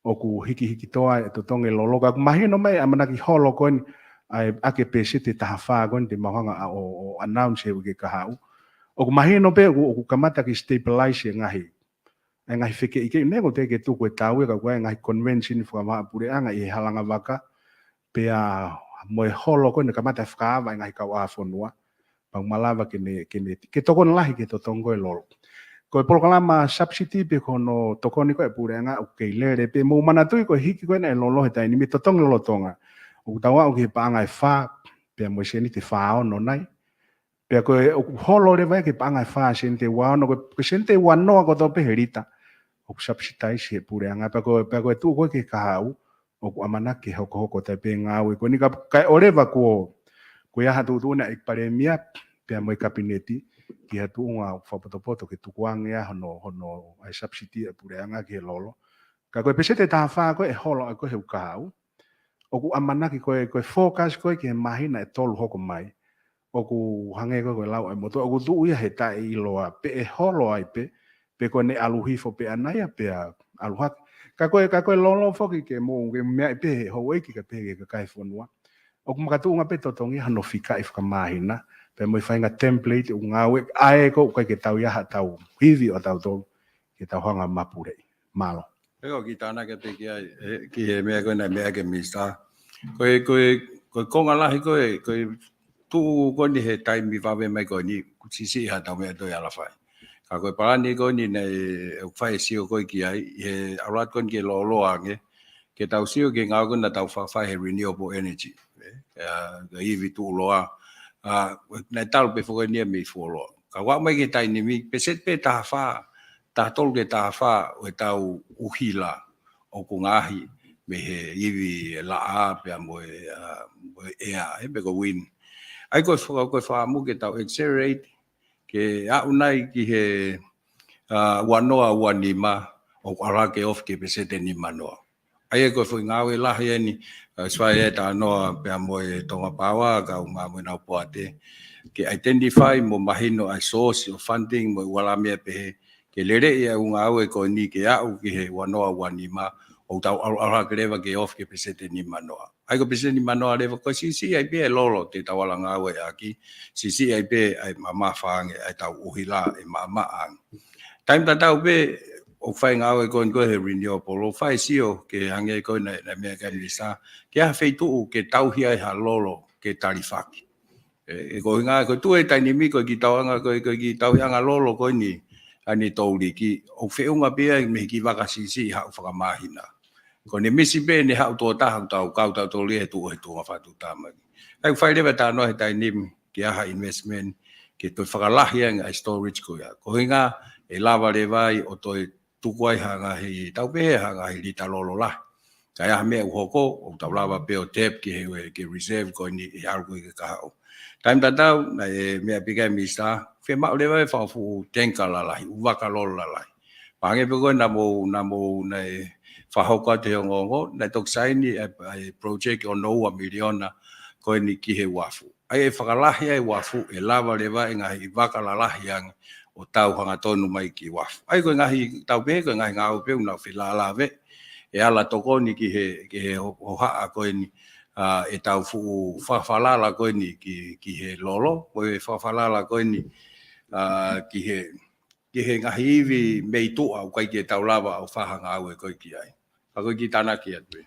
ʻoku hikihiki tō ai e totongi e lolo, ka ʻoku mahino mai e ʻamanaki holo ko eni, ʻa e ʻaki e pēseti ʻe taha fā ko eni te mau hanga ʻo, ʻo announce he uike kahaʻu. ʻOku mahino pē ʻoku, ʻoku kamata ke stabilize e ngaahi, e ngaahi fekeʻikeʻi, neongo teʻeki ke tuku e tau ia ka ʻoku ʻi ai e ngaahi convention fakavahaʻapuleʻanga ʻi he halanga vaka, pea mo e holo ko eni kamata e fakaava e ngaahi kauʻāfonua, pea ʻoku malava ke ne, ke ne, ke tokoni lahi ki he totongi ko ē e lolo. Ko e polokalama subsidy pe ko hono tokoni ko ē e puleʻanga ʻoku kei lele pē, mou manatuʻi ko e hiki ko ē ʻa e lolo he taimi ni mei he totongi lolotonga, ʻoku tau aʻu ki he paʻanga ʻe fā, pea mo e sēniti ʻe fā ono nai. Pea ko e, ʻoku holo leva ia ki he paʻanga ʻe fā, sēniti ʻe ua ono, ko e, ko e sēniti ʻe ua noa kotoa pē he lita ʻoku subsidize he puleʻanga, pea ko e, pea ko e tuʻu ko ē ki he kahaʻu, ʻoku ʻamanaki ke hokohoko atu pē ngāue ko eni ka, kae ʻoua leva kuo, kuo ʻi ai ha tuʻutuʻuni ʻa e ʻEiki Palēmia, pea mo e Kapineti, ki ha tuʻunga ʻoku fakapotopoto ke tukuange ʻa hono, hono ʻai subsidy ʻa e puleʻanga ki he lolo. Ka ko e peseti ʻe taha fā ko ē ʻe holo ʻa ko ē he ʻū kahaʻu. ʻOku ʻamanaki ko e, ko e focus ko ē ki he māhina ʻe tolu hoko mai. ʻOku hangē ko e, ko e lau ʻa e motuʻa, ʻoku tuʻu ia he taʻeʻiloa, pe ʻe holo ai pē, pe ko ʻene ʻalu hifo pē ʻana ia, pea ʻalu hake. Ka ko e, ka ko e lolo foki ke mou, ke meaʻi pē he houʻeiki kae pehē ki he kakai e fonua. ʻOku makatuʻunga pē totongi hono fikaʻi fakamāhina, pea mo e faʻahinga template ʻoku ngāue, ʻa ē ko ē ʻoku ʻikai ke tau ʻi ai haʻatau ivi ʻo tautolu, ke tau hanga ʻo mapuleʻi. Mālō. Pea ʻoku ou kiʻi tānaki atu ki ai, ē, ki he meʻa ko ē naʻe meʻa ki ai e Minisitā. Ko e, ko e, ko e konga lahi ko ē, ko e tuʻu ko eni he taimi vave mai ko eni, ʻoku siʻisiʻi haʻatau meʻa toe ʻi ala fai. Ka ko e palani ko eni naʻe, ʻoku fai e sio ko ē ki ai, he ʻalu atu ko eni ke lōloa ange, ke tau sio ki he ngāue ko ē naʻa tau faʻa fai he renewable energy. Ē, ʻa, ko e ivi tuʻuloa. ʻA, naʻe talu pē foki eni ia mei fuoloa. Ka ʻoku aʻu mai ki he taimi ni, peseti pē ʻe taha fā, taha tolu ki he taha fā ʻo ʻetau ʻuhila ʻoku ngaohi mei he ivi laʻā pea mo e, ʻa, mo e ʻea, ē, pe ko e wind. ʻA ia ko e faka-, ko e fakaʻamu ke tau accelerate, ke aʻu nai ki he, ʻa, ua noa ua nima, ʻo ʻalu hake off ki he peseti ʻe nima noa. ʻA ia ko e foʻi ngāue lahi eni, ʻa, ʻosi fai ʻe Talanoa pea mo e Tonga Power, kae ʻumaʻā mo ʻenau poate. Ke identify mo mahino ʻa e source ʻo funding mo e ʻū ala meʻa pehē, ke leleʻi ʻa e ʻū ngāue ko eni ke aʻu ki he ua noa ua nima, ʻo tau ʻalu, ʻalu hake leva ke off ki he peseti ʻe nima noa. ʻA ia ko e peseti ʻe nima noa leva, ko e siʻisiʻi ai pē ʻa e lolo te tau ala ngāueʻaki, siʻisiʻi ai pē ʻa e mamafa ange ʻa ʻetau ʻuhila ʻe maʻamaʻa ange. Taimi tatau pē, ʻoku fai e ngāue ko eni ko ē he renewable, ʻoku fai e sio ki he hangē ko ē naʻe, naʻe meʻa ki ai e Minisitā, ke ʻi ai ha feituʻu ke tauhi ai ha lolo ke talifaki. Ē, ē, ko e ʻuhinga, ko e tuʻu he taimi ni, ko e kiʻi tauʻanga, ko e, ko e kiʻi tauhiʻanga lolo ko eni, ʻa eni Touliki, ʻoku feʻunga pē ia mei he kiʻi vaka siʻisiʻi haʻu fakamāhina. Ko ʻene misi pē ʻene haʻu tuʻo taha ʻoku tau kau tautolu ia he tuʻu he tuʻunga fakatuʻutāmaki. ʻA ia ʻoku fai leva e talanoa he taimi ni, ke ʻi ai ha investment, ke toe fakalahi ange ʻa e storage ko ia. Ko e ʻuhinga, ʻe lava leva ai ʻo toe tuku ai ha ngaahi, tau pehē ha ngaahi lita lolo lahi. Ka ʻi ai ha meʻa ʻoku hoko, ʻoku tau lava pē ʻo tap ki he, ki he reserve ko eni ʻe ʻalu ko ē ki he kahaʻu. Taimi tatau, naʻe meʻa pē ki ai e Minisitā, fiemaʻu leva e fakafuʻu tanker lalahi, ʻū vaka lolo lalahi. Pea hangē pē ko ē naʻa mou, naʻa mou, naʻe fakahoko atu he ongoongo, naʻe toki saini ʻa e, ʻa e project ʻe ono ua miliona ko eni ki he uafu. ʻA ia ʻe fakalahi ai e uafu, ʻe lava leva e ngaahi vaka lalahi ange ʻo tau hangatonu mai ki uafu. ʻA ia ko e ngaahi, tau pehē ko e ngaahi ngāue pē ʻoku nau felālāveʻi, ʻe ala tokoni ki he, ki he ho-, hohaʻa ko eni, ʻa, ʻetau fuʻu fakafalala ko eni ki, ki he lolo, ko e fakafalala ko eni, ʻa, ki he, ki he ngaahi ivi mei tuʻa ʻoku ʻikai ke tau lava ʻo fai ha ngāue ko ē ki ai. Ka ko e kiʻi tānaki atu pē.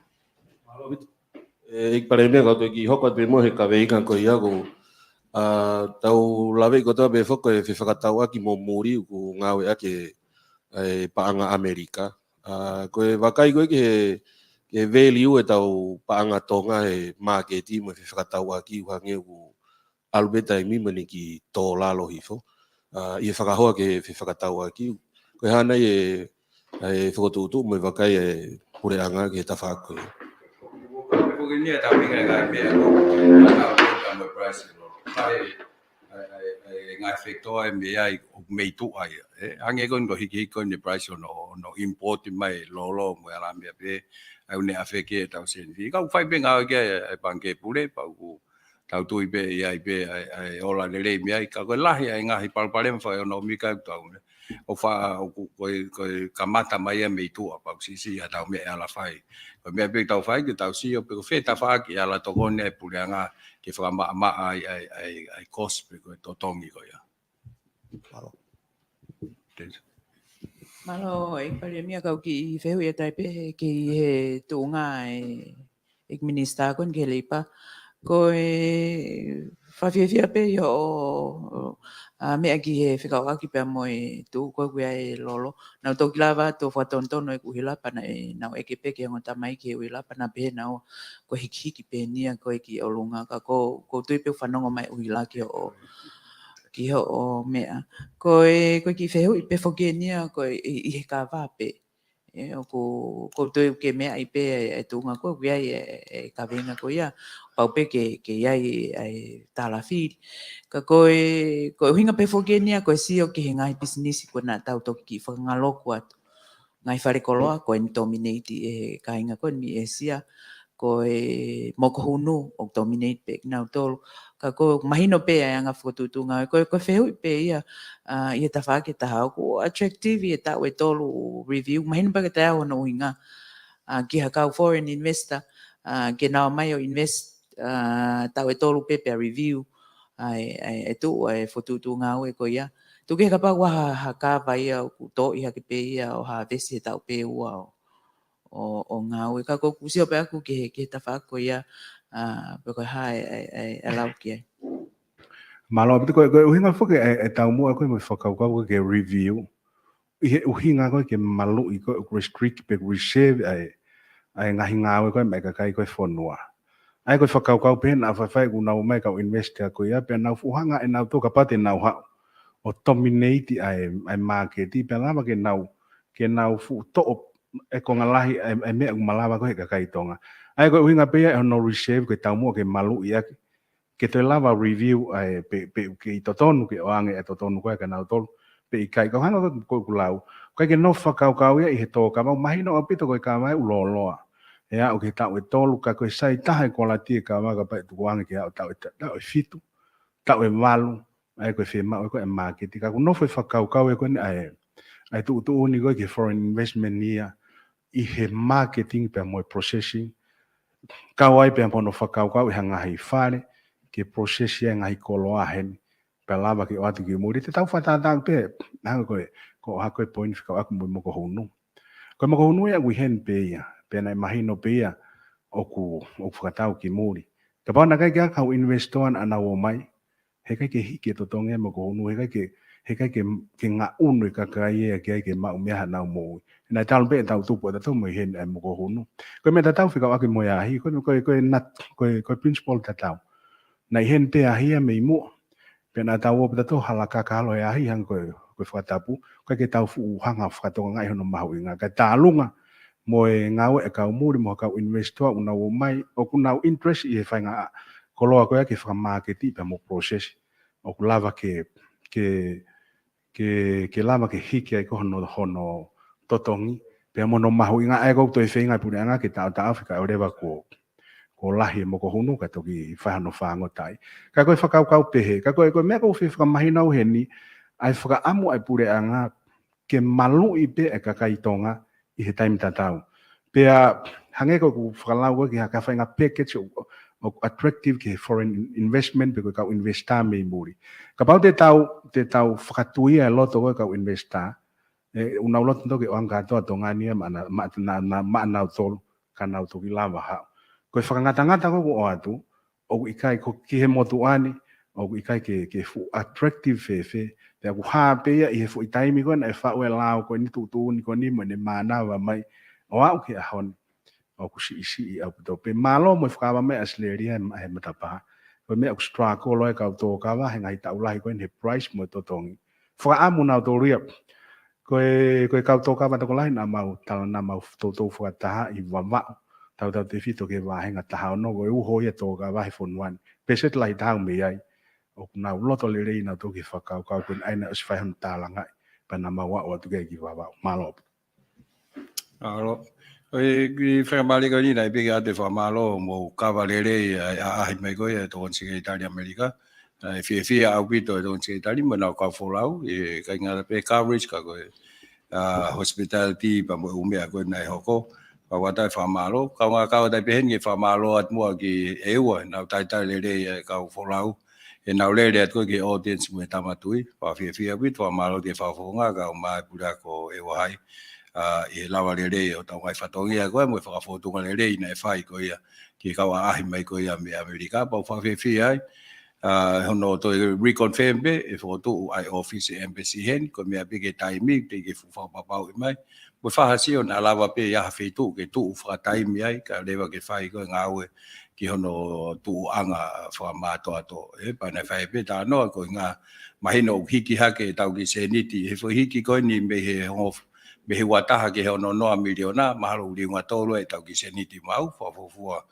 ʻE, ʻEiki Palēmia, ka u toe kiʻi hoko atu pē mo e kaveinga ko ia ko, ʻa, tau lave kotoa pē foki ko e fefakatauʻaki mo muli ʻoku ngāueʻaki ʻe he paʻanga ʻAmelika. ʻA, ko e vakai ko ē ki he, ki he value ʻetau paʻanga Tonga he māketi mo e fefakatauʻaki ʻo hangē ʻoku ʻalu pē taimi mo ʻene kiʻi tō lalo hifo. ʻA, ʻi he fakahoa ki he fefakatauʻaki. Ko e hā nai e, e fokotuʻutuʻu mo e vakai e puleʻanga ki he tafaʻaki ko ia. Ko e foki ni e taminga e ngaahi meʻa ko e, ko e, ko e price lolo. Ko e, e, e, e ngaahi factor ʻe meʻa ai ʻoku mei tuʻa ia. ʻE, hangē ko eni ko e hikihiki ko eni e price ʻo hono, hono import mai e lolo mo e ala meʻa pē, ʻa ia ʻoku ne affect ʻetau sēniti. Ka ʻoku fai pē ngāue ki ai e, e Pangikē Pule, pea ʻoku tau tui pē ʻe ʻi ai pē ʻa e, ʻa e ola lelei mei ai, ka ko e lahi ʻa e ngaahi palopalema fakaʻekonōmika ʻoku tau ne. ʻOku fa-, ʻoku, ko e, ko e kamata mai ia mei tuʻa, pea ʻoku siʻisiʻi haʻatau meʻa ʻe ala fai. Ko e meʻa pē ʻoku tau fai, ke tau sio pe ko fē tafaʻaki ʻe ala tokoni ai e puleʻanga ke fakamaʻamaʻa ai, ʻa e, ʻa e, ʻa e cost pe ko e totongi ko ia. Mālō. Mālō, ʻEiki Palēmia, ka u kiʻi fehuʻi atu ai pē ki he tuʻunga e ʻEiki Minisitā ko eni ki he Leipa. Ko e fakafiefia pē ʻi hoʻo, ʻa, meʻa ki he fekauʻaki pea mo e tuʻu ko ē ʻoku ʻi ai e lolo. Naʻa ku toki lava atu ʻo fakatonutonu ʻeku ʻuhila pea naʻe, naʻa ku ʻeke pē ki he ongo tamai ki he ʻuhila pea na pehē naua ko e hikihiki pē eni ia ko ē ki ʻolunga ka ko, ko u tui pē ʻoku fanongo mai e ʻuhila ki hoʻo, ki hoʻo meʻa. Ko e, ko e kiʻi fehuʻi pē foki eni ia ko e ʻi, ʻi he kava pē. ʻE, ʻoku, ʻoku ou tui ʻoku ke meaʻi pē e, e tuʻunga ko ē ʻoku ʻi ai e, e kaveinga ko ia, pau pē ke, ke ʻi ai e talafili. Ka ko e, ko e ʻuhinga pē foki eni ia ko e sio ki he ngaahi pisinisi ko ē naʻa tau toki kiʻi fakangaloku atu. Ngaahi fale koloa ko eni dominate ʻe he kāinga ko eni mei ʻĒsia, ko e mokohunu ʻoku dominate pē kinautolu. Ka ʻoku mahino pē ʻa e anga fokotuʻutuʻu ngāue, ko e, ko e fehuʻi pē ia, ʻa, ʻi he tafaʻaki ʻe taha ʻoku attractive ʻi he taʻu ʻe tolu review, mahino pē ke taʻe ʻi ai hono ʻuhinga, ʻa, ki ha kau foreign investor, ʻa, ke nau ō mai ʻo invest, ʻa, taʻu ʻe tolu pē pea review, ʻa e, ʻa e, ʻe tuʻu ʻa e fokotuʻutuʻu ngāue ko ia. Tuku kehe kapau ʻoku ʻi ai ha, ha kava ia ʻoku toʻo hake pē ia ʻo harvest he taʻu pē ua ʻo, ʻo, ʻo ngāue. Ka ʻoku ou sio pē ʻaku ki he, ki he tafaʻaki ko ia, ʻa, pe ko e hā e, e, e, e lau ki ai. Mālō ʻaupito, ko e, ko e ʻuhinga foki e, e taumuʻa ko ē mo e fakakaukau ko ē ke review. ʻI he ʻuhinga ko ē ke maluʻi ko ē ʻoku restrict pe ʻoku reserve ʻa e, ʻa e ngaahi ngāue ko ē maʻa e kakai ko ē fonua. ʻA ia ko e fakakaukau pē naʻa faifai ʻoku nau ō mai kau investor ko ia, pea nau fuʻu hanga ʻe nautolu kapau te nau haʻu ʻo dominate ʻa e, ʻa e māketi, pea lava ke nau, ke nau fuʻu toʻo e konga lahi ʻa e, ʻa e meʻa ʻoku malava ko ē he kakai Tonga. ʻA ia ko e ʻuhinga pē ia ʻe hono reserve ko e taumuʻa ke maluʻi ʻaki, ke toe lava review ʻa e pe, pe ʻoku kei totonu ke ʻoange e totonu ko ē kia nautolu, pe ʻikai. Ka hangē ko ē ʻoku lau, ʻikai ke nofo fakakaukau ia ʻi he tō kava, mahino ʻaupito ko e kava ʻoku lōloa. ʻE aʻu ki he taʻu ʻe tolu, ka ko e sai taha e quality e kava kapau ʻe tukuange ke aʻu taʻu ʻe, taʻu ʻe fitu, taʻu ʻe valu, ʻa ia ko e fiemaʻu ko ē ʻa e māketi. Ka ʻoku nofo e fakakaukau ia ko eni ʻa e, ʻa e tuʻutuʻuni ko ē ki he foreign investment ia ʻi he marketing pea mo e processing. Kau ai pea mo hono fakakaukau ʻi ha ngaahi fale, ke process ia e ngaahi koloa heni, pea lava ke ʻoatu ki muli. Te tau fakatātā pē, hangē ko e, ko e hā ko e point fekauʻaki mo e mokohunu. Ko e mokohunu ia ʻoku ʻi heni pē ia, pea naʻe mahino pē ia ʻoku, ʻoku fakatau ki muli. Kapau naʻe ʻikai ke ʻi ai ha kau investor naʻa nau ō mai, heʻikai ke hiki e totongi e mokohunu, heʻikai ke, heʻikai ke, ke ngaʻunu e kakai ia ke ʻai ke maʻu mei ai haʻanau moʻui. Naʻe talu pē ʻetau tupu ʻatautolu mo ʻi heni ʻa e mokohunu. Ko e meʻa tatau fekauʻaki mo e ahi, ko e, ko e, ko e nat-, ko e, ko e principle tatau. Naʻe ʻi heni pē ahi ia mei muʻa. Pea naʻa tau ō pē tautolu hala kakalo e ahi hangē ko e, ko e fakatapu, ʻikai ke tau fuʻu hanga fakatokangaʻi hono mahuʻinga. Kae tālunga mo e ngāue e kau muli mo e kau investor ʻoku nau ō mai, ʻoku nau interest ʻi he faʻahinga koloa ko ia ke fakamāketi pea mo process. ʻOku lava ke, ke, ke, ke lava ke hiki ai ko hono, hono totongi, pea mo hono mahuʻinga, ʻa ia ʻoku ou toe feinga e puleʻanga ke taʻotaʻofi kae ʻoua leva kuo, kuo lahi e mokohunu kae toki fai hono fāngotaʻi. Ka ko e fakakaukau pehē, ka ko e, ko e meʻa ʻoku ou fie fakamahino au heni, ʻa e fakaʻamu ʻa e puleʻanga ke maluʻi pē e kakai Tonga ʻi he taimi tatau. Pea hangē ko ʻeku fakalau ko ē ki ha, ki ha faʻahinga package ʻoku, ʻoku attractive ki he foreign investment pe ko e kau investor mei muli. Kapau te tau, te tau fakatuia e loto ko ē kau investor, ʻe, ʻoku nau loto ʻatautolu ke ʻoange kātoa Tonga ni ia maʻana-, maʻa-, na-, na-, maʻanautolu, ka nau toki lava haʻu. Ko e fakangatangata ko ē ʻoku ʻoatu, ʻoku ʻikai ko ki he motuʻa ni, ʻoku ʻikai ke, ke fuʻu attractive fēfē, pea ʻoku hā pē ia ʻi he foʻi taimi ko ē naʻe faʻu e lao ko eni, tuʻutuʻuni ko eni mo ʻene mānava mai, ʻo aʻu ki he ʻaho ni, ʻoku siʻisiʻi ʻaupito. Pea mālō mo e fakaava mai ʻa ʻAositelēlia he ma-, he matapā. Ko e meʻa ʻoku struggle ai e kau tō kava he ngaahi taʻu lahi ko eni he price mo e totongi. Fakaʻamu nautolu ia. Ko e, ko e kau tō kava tokolahi naʻa mau tala naʻa mau toutou fakataha ʻi Vavaʻu. Tautautefito ki he vāhenga taha ono, ko e uho ia e tō kava he fonua ni. Peseti lahi taha ʻoku mei ai. ʻOku nau loto lelei nautolu ki he fakakaukau ko eni, ʻa ia naʻe ʻosi fai hono tālangaʻi. Pea naʻa mau aʻu atu ki ai ki Vavaʻu. Mālō. Mālō. ʻOi, kiʻi fakamālō ko eni, naʻe piki atu e fakamālō mo e kava lelei ʻa e ʻaʻahi mai ko ia e Tokoni Sekelitali ʻAmelika. ʻA e fiefia ʻaupito e Tokoni Sekelitali mo ʻenau kau folau, ʻikai ngata pē coverage ka ko e, ʻa, hospitality pea mo e ʻū meʻa ko ē naʻe hoko. Kau atu e fakamālō, kau ngā kau atu pē heni ke fakamālō atu muʻa ki he ʻEua, ʻenau talitali lelei e kau folau, ʻenau lele atu ko ē ki he audience mo e Tama Tuʻi, fakafiefia ʻaupito, fakamālō ki he fakafofonga, kau mai pule ko e ʻEua Hai, ʻa, ʻi he lava lelei ʻo ʻetau ngaahi fatongia ko ē, mo e fakafotunga lelei naʻe fai ko ia, ki he kau ʻaʻahi mai ko ia mei ʻAmelika, pau fakafiefia ai, ʻa, hono toe reconfirm pē, ʻe fokotuʻu ʻa e ʻōfisi e embassy heni, ko e meʻa pē ke taimi, pē ke fuʻu fakapapauʻi mai, mo e fakasio naʻa lava pē ʻi ha feituʻu ke tuʻu fakataimi ai, kae lava ke fai ko e ngāue ki hono tuʻuʻanga fakamātoato. ʻE, pea naʻe fai pē talanoa ko e ngaahi mahino ʻoku hiki hake ʻetau kiʻi sēniti, he foʻi hiki ko eni mei he hongofulu, mei he ua taha ki he ono noa miliona, mahalo ʻoku liunga tolu ʻetau kiʻi seniti maʻu, fakafuofua,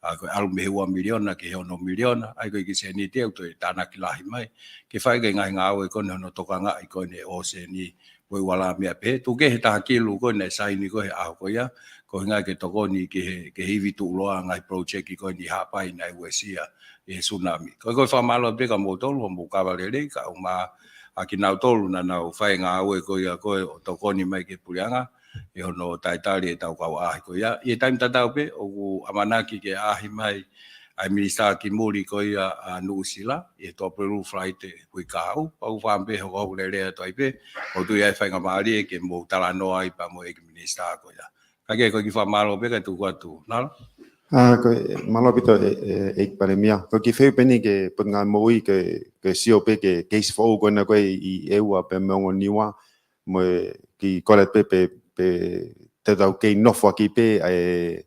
ʻa, ko e ʻalu mei he ua miliona ki he ono miliona, ʻa ia ko e kiʻi seniti ʻoku toe tānaki lahi mai, ke fai ki he ngaahi ngāue ko eni hono tokangaʻi ko eni ʻo e seni, ko e ua lā meʻa pē, tuku kehe taha kilu ko eni ʻe saini ko ē he ʻaho ko ia, ko e ʻuhinga ke tokoni ki he, ki he ivi tuʻuloa ngaahi project ko eni Haʻapai naʻe uesia ʻe he tsunami. Ko e, ko e fakamālō pē kia moutolu, hoʻomou kava lelei, kae ʻumaʻā kinautolu naʻa nau fai ngāue ko ia ko ē ʻo tokoni mai ki he puleʻanga, ʻi hono talitali ʻetau kau ʻaʻahi ko ia. ʻI he taimi tatau pē, ʻoku ʻamanaki ke ʻaʻahi mai ʻa e minisitā ki muli ko ia ʻa Nuʻusila, ʻi he Tuʻapulelulu Falaite ʻi he uike kahaʻu, pea ʻoku ou fakaʻamu pē hokohoko lelei atu ai pē, ʻoku ou tui ʻe fai ngaahi mālie ke mou talanoa ai pea mo e ʻEiki Minisitā ko ia. Kae kehe ko e kiʻi fakamālō pē kae tuku atu, Nalo. ʻA, ko e, mālō ʻaupito e, e, ʻEiki Palēmia. Ko e kiʻi fehuʻi pē eni ki he Potungāue Moʻui ke, ke sio pē ki he keisi foʻou ko ena ko ē ʻi ʻEua pea mo e Ongo Niua, mo e kiʻi kole pē, pē, pē te tau kei nofo ʻaki pē ʻa e,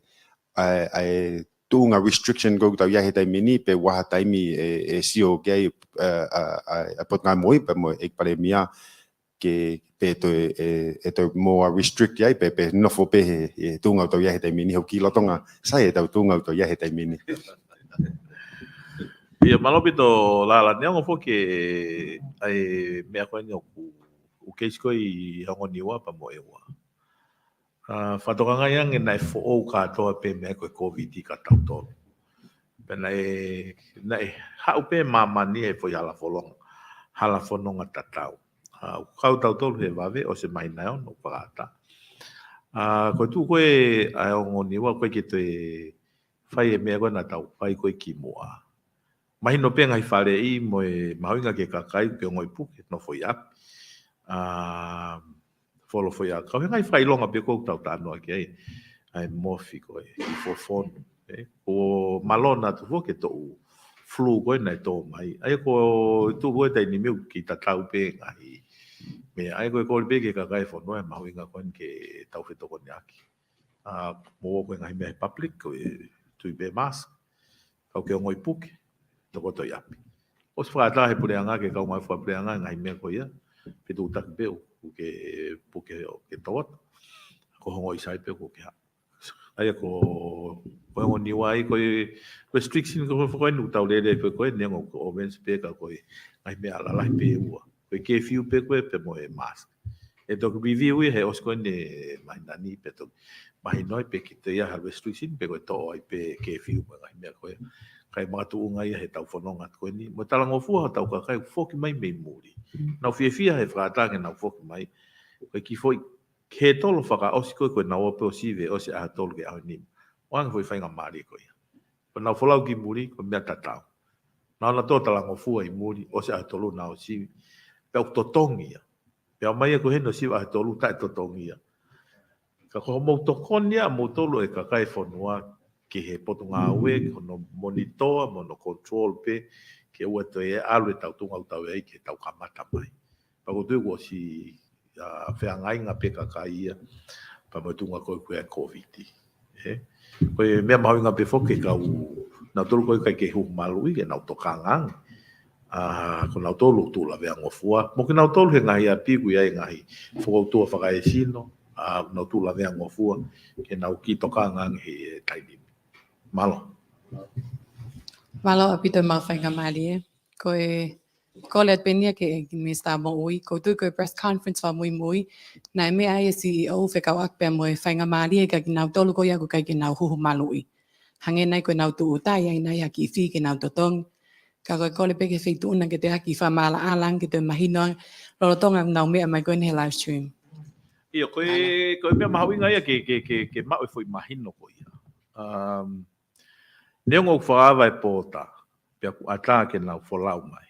ʻa e, ʻa e tuʻunga restriction ko ē ʻoku tau ʻi ai he taimi ni, pe ʻi ha taimi ʻe, ʻe sio ki ai, ʻa, ʻa, ʻa, ʻa e Potungāue Moʻui pea mo e ʻEiki Palēmia ke, pe toe, ʻe, ʻe toe more restrict ai, pe, pe nofo pē he, he tuʻunga ʻoku tau ʻi ai he taimi ni, ʻoku kiʻi lolotonga sai ʻetau tuʻunga ʻoku tau ʻi ai he taimi ni. ʻIo, mālō ʻaupito Lala, neongo foki ʻa e meʻa ko eni ʻoku, ʻoku keisi ko ē ʻi he Ongo Niua pea mo ʻEua. ʻA, fakatokangaʻi ange naʻe foʻou kātoa pē meʻa ko e Covid kia tautolu. Pea naʻe, naʻe haʻu pē māmani he foʻi hala fononga, hala fononga tatau. ʻA, ʻoku kau tautolu he vave ʻosi e māhina ʻe ono ʻoku fakaʻatā. ʻA, ko e tuʻu ko ē ʻa e Ongo Niua ʻoku ʻikai ke toe fai e meʻa ko ē naʻa tau fai ko ē kimuʻa. Mahino pē ngaahi faleʻi mo e mahuʻinga ki he kakai ke ongoʻi puke, nofo ʻi ʻapi. ʻA, folofola ʻa e kau he ngaahi fakaʻilonga pē ko ē ʻoku tau talanoa ki ai. ʻA e mofi ko ē, ʻi fofonu, ē. Ko Malona atu foki e toʻu flu ko ē naʻe tō mai. ʻA ia ko e tuʻu ko ē taimi ni ʻoku kiʻi tatau pē ngaahi meʻa. ʻA ia ko e kole pē ki he kakai e fonua e mahuʻinga ko eni ke tau fetokoniʻaki. ʻA, mou ō ko ē ngaahi meʻa he public, ko e tui pē mask, kau ke ongoʻi puke, tokoto ʻi ʻapi. ʻOsi fakaʻatā he puleʻanga ke kau mai fakapuleʻanga ngaahi meʻa ko ia, fetuʻutaki pē ʻoku ke puke ʻo ke tokoto, ko hoʻo ongoʻi sai pē ʻoku ke haʻu. ʻA ia ko, ko e Ongo Niua ʻa ia ko e restriction ko ē ʻoku tau lele pē ko ē neongo ko e ovens pē ka ko e ngaahi meʻa lalahi pē ʻe ua. Ko e curfew pē ko ē pea mo e mask. ʻE toki review ia he ʻosi ko eni e māhina ni pea toki mahino ai pe ke toe ʻi ai ha restriction pe ko e toʻo ai pē curfew mo e ngaahi meʻa ko ē. Kae makatuʻunga ia he tau fononga ko eni. Mo e talangofua hotau kakai ʻoku foki mai mei muli. Nau fiefia he fakaʻatā ke nau foki mai. Ko e kiʻi foʻi ke tolo fakaʻosi ko ē ko ē nau ō pē ʻo sivi ʻosi ʻaho tolu ki he ʻaho nima. ʻOange foʻi faingamālie ko ia. Ko ʻenau folau ki muli, ko e meʻa tatau. Naʻa nau tō talangofua ʻi muli, ʻosi ʻaho tolu naʻa nau sivi. Pea ʻoku totongi ia. Pea ʻomai ia ko ē heni ʻo sivi ʻaho tolu taʻetotongi ia. Ka ko hoʻomou tokoni ʻa moutolu e kakai e fonua ki he potungāue, ki hono monitor, mo hono control pē, ke ʻoua toe ʻalu e tau tuʻunga ʻoku tau ʻi ai ke tau kamata mai. Pea ʻoku ou tui kuo ʻosi, ʻa, feangainga pē kakai ia, pea mo e tuʻunga ko ē ko e Covid. Ē? Ko e meʻa mahuʻinga pē foki ke kau, nautolu ko ē ʻikai ke huhu maluʻi, ke nau tokanga ange. ʻA, ko nautolu ʻoku tuʻu laveangofua. Mo kinautolu he ngaahi ʻapi ʻoku ʻi ai e ngaahi fokoutua fakaesino, ʻa, nau tuʻu laveangofua, ke nau kiʻi tokanga ange he taimi ni. Mālō. Mālō ʻaupito e mau faingamālie. Ko e kole atu pē eni ia ki he Minisitā Moʻui, ʻoku ou tui ko e press conference fakamuimui, naʻe meʻa ai e C E O fekauʻaki pea mo e faingamālie kia kinautolu ko ia ʻoku ʻikai ke nau huhu maluʻi. Hangē nai ko ʻenau tūʻuta ʻi ai nai ha kiʻi fee ke nau totongi. Ka ko e kole pē ki he feituʻu na ke toe ʻai ha kiʻi fakamaʻalaʻala ange ke toe mahino ange lolotonga ʻenau meʻa mai ko eni he live stream. ʻIo, ko e, ko e meʻa mahuʻinga ia ke, ke, ke, ke maʻu e foʻi mahino ko ia. Um, neongo ʻoku fakaava e pōta, pea ʻoku ʻatā ke nau folau mai.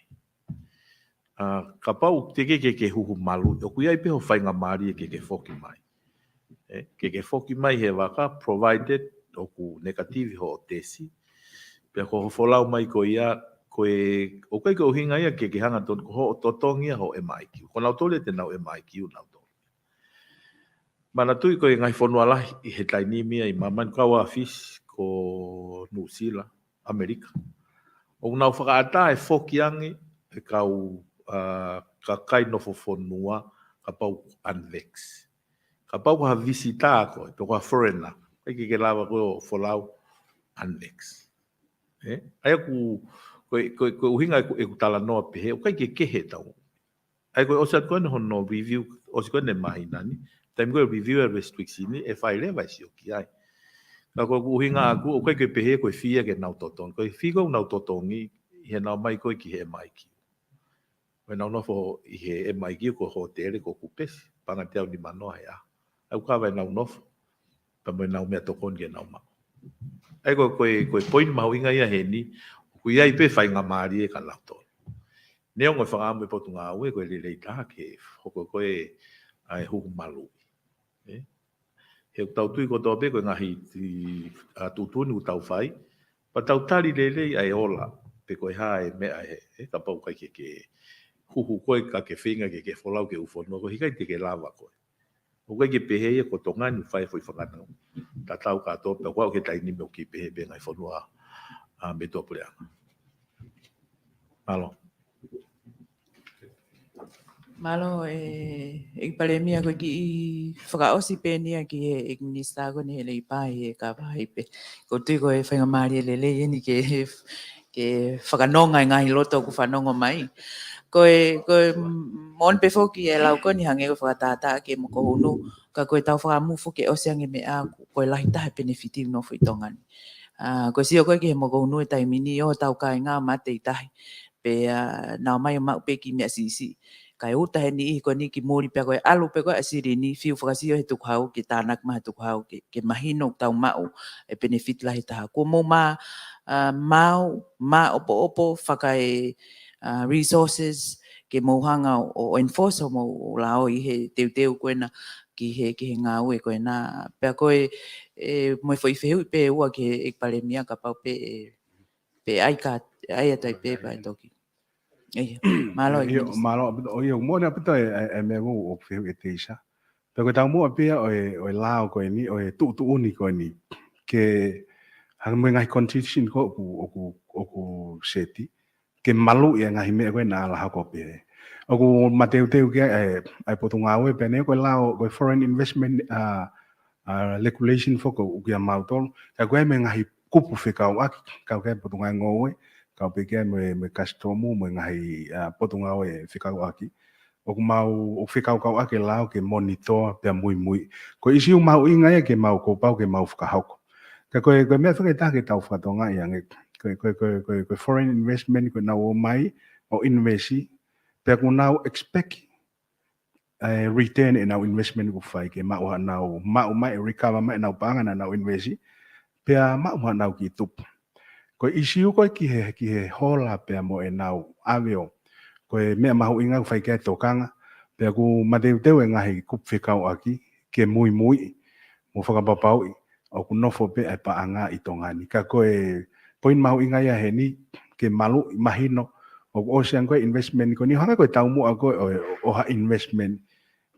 ʻA, kapau teʻeki ke, ke huhu maluʻi, ʻoku ʻi ai pē hoʻo faingamālie ke, ke foki mai. Ē, ke, ke foki mai he vaka, provided ʻoku negative hoʻo tesi. Pea ko hoʻo folau mai ko ia, ko e, ʻoku ʻikai ko e ʻuhinga ia ke, ke hanga tonu, ko hoʻo totongi ia hoʻo M I Q. Ko nautolu ia te nau M I Q nautolu. Manatuʻi ko e ngaahi fonua lahi ʻi he taimi ni ia ʻi māmani, kau ai Fisi, ko Nuʻusila, ʻAmelika. ʻOku nau fakaʻatā e foki ange e kau, ʻa, kakai nofo fonua kapau unvax. Kapau ko ha visitā koe, pe ko ha foreigner, ʻikai ke ke lava koe ʻo folau unless. ʻE? ʻA ia ʻoku, ko e, ko e, ko e ʻuhinga ʻeku, ʻeku talanoa pehē, ʻoku ʻikai ke kehe ʻetau. ʻA ia ko e ʻosi atu ko eni hono review, ʻosi ko eni māhina ni, taimi ko e review e restriction ni, ʻe fai leva e sio ki ai. Ka ko e ʻuhinga ʻaku, ʻoku ʻikai ke pehē ko e fee ia ke nau totongi. Ko e fee ko ē ʻoku nau totongi, ʻi heʻenau ō mai ko ē ki he M I Q. Ko ʻenau nofo ʻi he M I Q ko e hōtele ko Kupesi, paʻanga ʻe teau nima noa he ʻaho. ʻA ia ʻoku kava ʻenau nofo, pea mo ʻenau meʻatokoni ke nau maʻu. ʻA ia ko e, ko e, ko e poini mahuʻinga ia heni, ʻoku ʻi ai pē faingamālie kia nautolu. Neongo e fakaʻamu ʻa e Potungāue, ko e lelei taha ke hoko ko ē ʻa e huhu maluʻi. ʻE? He ʻoku tau tui kotoa pē ko e ngaahi ti-, ʻa, tuʻutuʻuni ʻoku tau fai, pea tau tali lelei ʻa e ola, pe ko e hā e meʻa ʻe, ʻe kapau ʻoku ʻikai ke, ke huhu koe ka ke feinga ke, ke folau ki he ʻū fonua, ko e ʻikai te ke lava koe. ʻOku ʻikai ke pehē ia ko Tonga ni fai foʻi fakanau. Tatau kātoa pē, ʻoku ʻi ai e taimi ʻoku pehē pē ngaahi fonua, ʻa, mei tuʻapuleʻanga. Mālō. Mālō, ʻe, ʻEiki Palēmia, ko e kiʻi fakaʻosi pē eni ia ki he ʻEiki Minisitā ko eni he Leipā he ka vahe pē. ʻOku ou tui ko e faingamālie lelei eni ke, ke fakanonga e ngaahi loto ʻoku fanongo mai. Ko e, ko e, moʻoni pē foki e lau ko eni hangē ko e fakatātā ki he mokohunu, ka ko e tau fakaʻamu foki ʻosi ange meʻa ko e lahi taha e penefiti ʻoku nofo ʻi Tonga ni. ʻA, ko e sio ko ē ki he mokohunu he taimi ni ʻoku tau kāinga mate ʻi tahi. Pea, ʻa, nau ō mai ʻo maʻu pē kiʻi meʻa siʻisiʻi. Kae uta he niʻihi ko eni ki muli pea ko e ʻalu pē ko ē ʻa e silini, fiu fakasio he tukuhau, ke tānaki mai he tukuhau, ke, ke mahino ʻoku tau maʻu e penefiti lahi taha. Kuo mou mā, ʻa, mā, māʻopoʻopo fakae, ʻa, resources, ke mou hanga ʻo, ʻo enforce hoʻomou lao ʻi he teuteu ko ena ki he, ki he ngāue ko ena. Pea ko e, ʻe, mo e foʻi fehuʻi pē ʻe ua ki he ʻEiki Palēmia kapau pē, ʻe, pē ʻai ka, ʻai atu ai pē pea toki. ʻIo, mālō ʻEiki Minisitā. Mālō, ʻio, moʻoni ʻaupito e, e, e meʻa ʻoku fehuʻi ʻe Teisa. Pea ko e taumuʻa pē ia ʻo e, ʻo e lao ko eni, ʻo e tuʻutuʻuni ko eni. Ke hangē mo e ngaahi condition ko ē ʻoku, ʻoku, ʻoku seti. Ke maluʻi e ngaahi meʻa ko ē naʻa ala hoko pē. ʻOku mateuteu ki ai, ʻa e, ʻa e Potungāue pea neongo ko e lao, ko e foreign investment, ʻa, ʻa, regulation foki ʻoku ʻia mautolu. Ka ko e meʻa ngaahi kupu fekauʻaki, kau ki ai Potungāue Ngoue, kau pē ki ai mo e, mo e Kasitomu, mo e ngaahi, ʻa, Potungāue fekauʻaki. ʻOku mau, ʻoku fekaukauʻaki e lao ke monitor pea muimui. Ko e ʻisiū mahuʻinga ia ke mau, kuo pau ke mau fakahoko. Ka ko e, ko e meʻa fakaʻatā ke tau fakatokangaʻi ange, ko e, ko e, ko e, ko e, ko e foreign investment ko ʻenau ō mai, ʻo invest, pea ʻoku nau expect, ʻa e return ʻenau investment ʻoku fai ke maʻu haʻanau, maʻu mai, recover mai ʻenau paʻanga naʻa nau invest, pea maʻu haʻanau kiʻi tupu. Ko e ʻisiū ko ē ki he, ki he hola pea mo ʻenau ʻave ʻo, ko e meʻa mahuʻinga ʻoku fai ki ai e tokanga, pea ʻoku mateuteu e ngaahi kupu fekauʻaki, ke muimui, mo fakapapauʻi, ʻoku nofo pē ʻa e paʻanga ʻi Tonga ni. Ka ko e poini mahuʻinga ia heni, ke maluʻi mahino, ʻoku ʻosi ange ko e investment ko eni, hangē ko e taumuʻa ko ē ʻo, ʻo ha investment,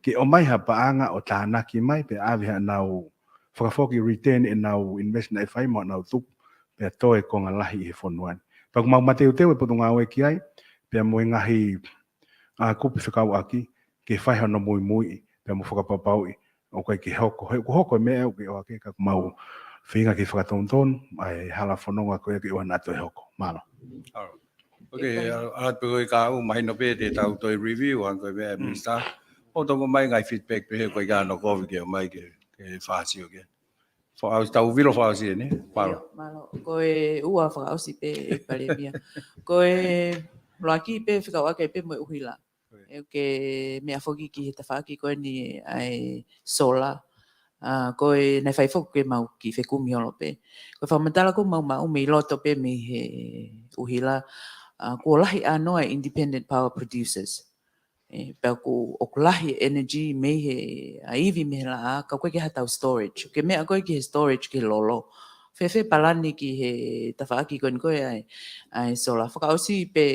ke ʻomai ha paʻanga ʻo tānaki mai, pea ʻave haʻanau fakafoki return ʻenau invest naʻe fai mo haʻanau tupu, pea toe konga lahi ʻi he fonua ni. Pea ʻoku mau mateuteu e Potungāue ki ai, pea mo e ngaahi, ʻa, kupu fekauʻaki, ke fai hono muimui, pea mo fakapapauʻi, ʻoku ʻikai ke hoko, he ʻoku hoko e meʻa ʻoku ke ʻohake ka ʻoku mau feinga ke fakatonutonu, ʻa e hala fononga ko ē ke ʻoua naʻa toe hoko. Mālō. ʻOku ʻikai. ʻOku ʻikai. ʻA, ʻa, pea ko e kahaʻu, mahino pē te tau toe review, hangē ko e meʻa ʻa e Minisitā. ʻO toki ʻomai ngaahi feedback pē he ʻoku ʻikai ke ʻi ai hano kovi ke ʻomai ke, ke fakasio ki ai. Fakaʻosi, tau vilo fakaʻosi eni, mālō. ʻIo, mālō. Ko e ua fakaʻosi pē ʻEiki Palēmia. Ko e ʻuluaki pē fekauʻaki pē mo e ʻuhila. ʻIo. ʻE ke meʻa foki ki he tafaʻaki ko eni ʻa e solar. ʻA, ko e naʻe fai foki ke mau kiʻi fekumi holo pē. Ko e fakamatala ʻoku mau maʻu mei loto pē mei he ʻuhila. ʻA, kuo lahi ʻānoa e independent power producers. ʻE, pea ʻoku, ʻoku lahi e energy mei he, ʻa, ivi mei he laʻā, ka ʻoku ʻikai ke ʻi ai haʻatau storage. Ke meʻa ko ē ki he storage ki he lolo. Fēfē palani ki he tafaʻaki ko eni ko ē ʻa e, ʻa e solar. Fakaʻosi pē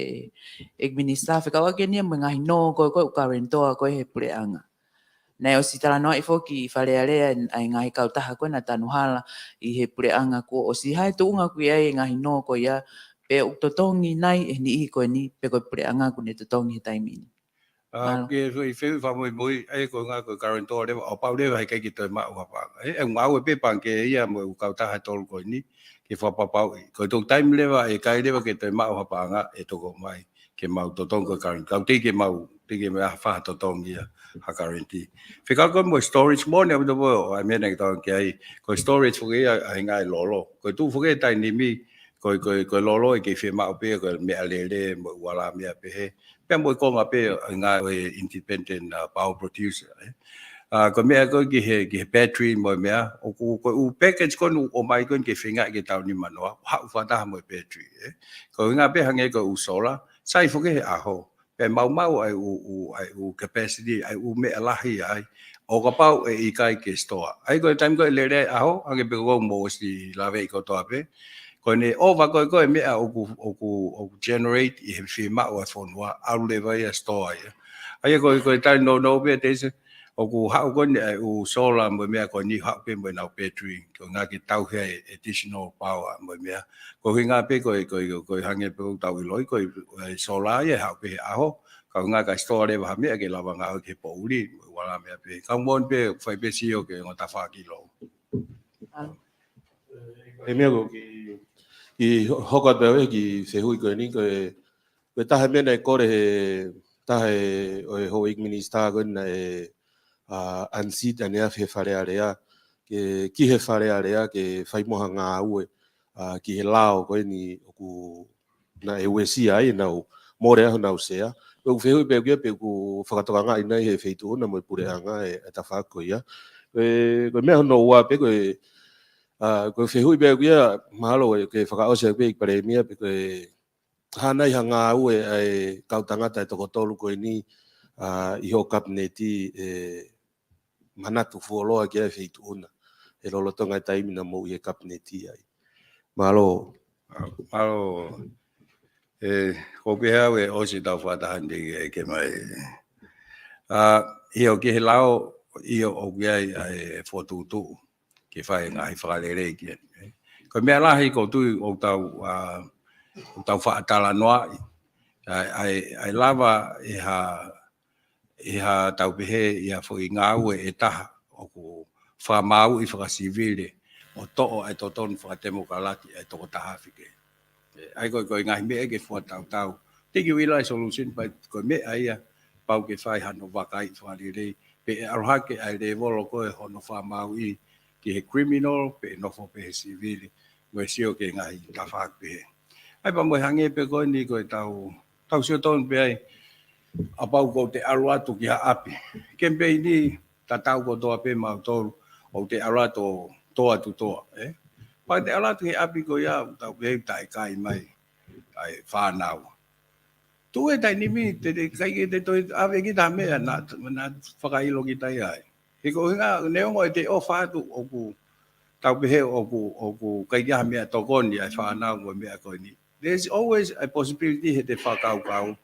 ʻEiki Minisitā, fekauʻaki eni ia mo e ngaahi nō ko ē, ko ē ʻoku guarantor ko ē he puleʻanga. Naʻe ʻosi talanoaʻi foki ʻi Fale Alea ʻa e ngaahi kautaha ko ē naʻa tanu hala ʻi he puleʻanga kuo ʻosi, ʻi he tuʻunga ʻoku ʻi ai e ngaahi nō ko ia, pe ʻoku totongi nai ʻe he niʻihi ko eni, pe ko e puleʻanga ʻoku ne totongi he taimi ni. ʻA, ke fai fehuʻi fakamuimui, ʻa ia ko e ʻuhinga ko e guarantor leva, ʻo pau leva he ʻikai ke toe maʻu ha paʻanga. ʻE, ʻe ngāue pē pangikē ia mo e ʻū kautaha ʻe tolu ko eni, ke fakapapauʻi. Ko e toki taimi leva, ʻe ʻikai leva ke toe maʻu ha paʻanga, ʻe toki ʻomai, ke mau totongi ko e guarantee. Kau teʻeki ke mau, teʻeki ke mau fai ha totongi ia, ha guarantee. Fekau ko e mo e storage mo ne, ʻaupito mo, ʻa e meʻa naʻe tau ki ai, ko e storage foki ia, ʻa e ʻuhinga e lolo. Ko e tuʻu foki e taimi ni, ko e, ko e, ko e lolo ʻe kei fiemaʻu pē, ko e meʻalele, mo e ʻū ala meʻa pehē. Pea mo e konga pē, ʻa e ʻuhinga ʻo e independent, uh, power producer, ē. ʻA, ko e meʻa ko ē ki he, ki he battery mo e meʻa, ʻoku, ko e ʻū package ko eni ʻoku ʻomai ko eni ki he feinga ke tau ni manoa, haʻu fakataha mo e battery, ē. Ko e ʻuhinga pē hangē ko e ʻū solar, sai foki he ʻaho. Pea maumau ʻa e ʻū, ʻū, ʻa e ʻū capacity, ʻa e ʻū meʻa lahi ai, ʻo kapau ʻe ʻikai ke store. ʻA ia ko e taimi ko ē lele ai ʻaho, hangē pē ko ʻeku ʻosi laveʻi kotoa pē. Ko ʻene ʻova ko ē ko e meʻa ʻoku, ʻoku, ʻoku generate ʻi he fiemaʻu ʻa e fonua, ʻalu leva ia store ia. ʻA ia ko e, ko e taimi nounou pē te ise, ʻoku haʻu ko eni ʻa e ʻū solar mo e meʻa ko eni haʻu pē mo ʻenau battery, ko e ʻuhinga ke tauhi ai additional power mo e meʻa. Ko e ʻuhinga pē ko e, ko e, ko e hangē pē ʻoku tau ʻiloʻi, ko e, e solar ia haʻu pē he ʻaho, ka ʻuhinga kae store leva ha meʻa ke lava ngāue ki he poʻuli, mo e ʻū ala meʻa pē. Ka moʻoni pē, fai pē sio ki he ongo tafaʻaki lōloa. ʻE meʻa ko ē ki, ki hoko atu pē ki he fehuʻi ko eni, ko e, ko e taha e meʻa naʻe kole he taha e, ʻo e houʻeiki minisitā ko eni naʻe, ʻa, unseat ʻaneafi he Fale Alea, ke, ki he Fale Alea, ke fai mo ha ngāue, ʻa, ki he lao ko eni ʻoku naʻe uesia ai ʻenau mole ʻa honau sea. Ko ʻeku fehuʻi pē ʻoku ʻi ai pē ʻoku fakatokangaʻi nai he feituʻu na mo e puleʻanga e, e tafaʻaki ko ia. Ko e, ko e meʻa hono ua pē ko e, ʻa, ko e fehuʻi pē ʻoku ʻi ai, mahalo ʻe ke fakaʻosi ʻa e pē ʻEiki Palēmia pē ko e hā nai ha ngāue ʻa e kau tangata ʻe toko tolu ko eni, ʻa, ʻi hoʻo kapineti ʻe manatu fuoloa ki ai e feituʻu na. He lolotonga e taimi naʻa mou ʻi he kapineti ai. Mālō. Mālō. ʻE, ko e pehē au ʻe ʻosi ʻetau fakataha ni ke, ke mai. ʻA, ʻio ki he lao, ʻio ʻoku ʻi ai ʻa e fokotuʻutuʻu ke fai e ngaahi fakalelei ki ai. Ko e meʻa lahi ʻoku ou tui ʻoku tau, ʻa, ʻoku tau faʻa talanoaʻi. ʻA, ʻa e, ʻa e lava ʻe ha, ʻe ha tau pehē ʻi ha foʻi ngāue ʻe taha ʻoku fakamāuʻi fakasivile ʻo toʻo ʻa e totonu fakatemokalati ʻa e toko taha afe kehe. ʻE, ʻa ia ko e, ko e ngaahi meʻa ke fuatautau. Teʻeki ke ʻilo ʻa e solution, but ko e meʻa ia pau ke fai hano vakai fakalelei. Pe ʻe ʻalu hake ʻa e lēvolo ko ē hono fakamāuʻi ki he criminal, pe ʻe nofo pē he sivile. Mo e sio ki he ngaahi tafaʻaki pehē. ʻA ia pea mo e hangē pē ko eni ko e tau, tau sio tonu pē ai, ʻa pau ʻoku te ʻalu atu ki ha ʻapi. Kemipeini tatau kotoa pē mautolu, ʻoku te ʻalu atu ʻo tō atu toa, ē? Pea te ʻalu atu ki he ʻapi ko ia, tau pē taʻekai mai, ʻa e fānau. Tuʻu e taimi ni, te, te ʻikai ke te toe ʻave kita ha meʻa, naʻa, naʻa fakaʻilo kita ia ai. He ko e ʻuhinga, neongo ʻete ʻofa atu ʻoku, tau pehē ʻoku, ʻoku ʻikai ke ʻi ai ha meʻatokoni ʻa e fānau mo e meʻa ko eni. There's always a possibility he te fakakaukau,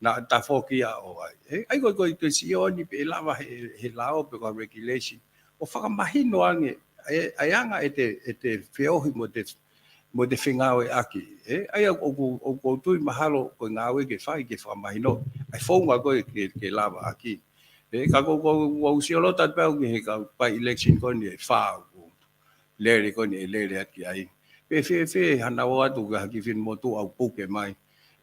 naʻa tafoki ia ʻo ʻai. ʻE, ʻa ia ko e, ko e, ko e sio ni pe ʻe lava he, he lao pe ko e regulation. ʻO fakamahino ange, ʻa e, ʻa e anga ʻete, ʻete feohi mo ʻete mo ʻete fengāueʻaki. ʻE, ʻa ia ʻoku, ʻoku, ʻoku ou tui mahalo ko e ngāue ke fai ke fakamahino. ʻA e founga ko ē ke, ke lavaʻaki. ʻE, ka ko, ko, ko u sio loto atu pē au ki he kau by-election ko eni ʻe fā ʻoku lele ko eni ʻe lele atu ki ai. Pe fēfē hano ō atu ki ha kiʻi finemotuʻa ʻo puke mai.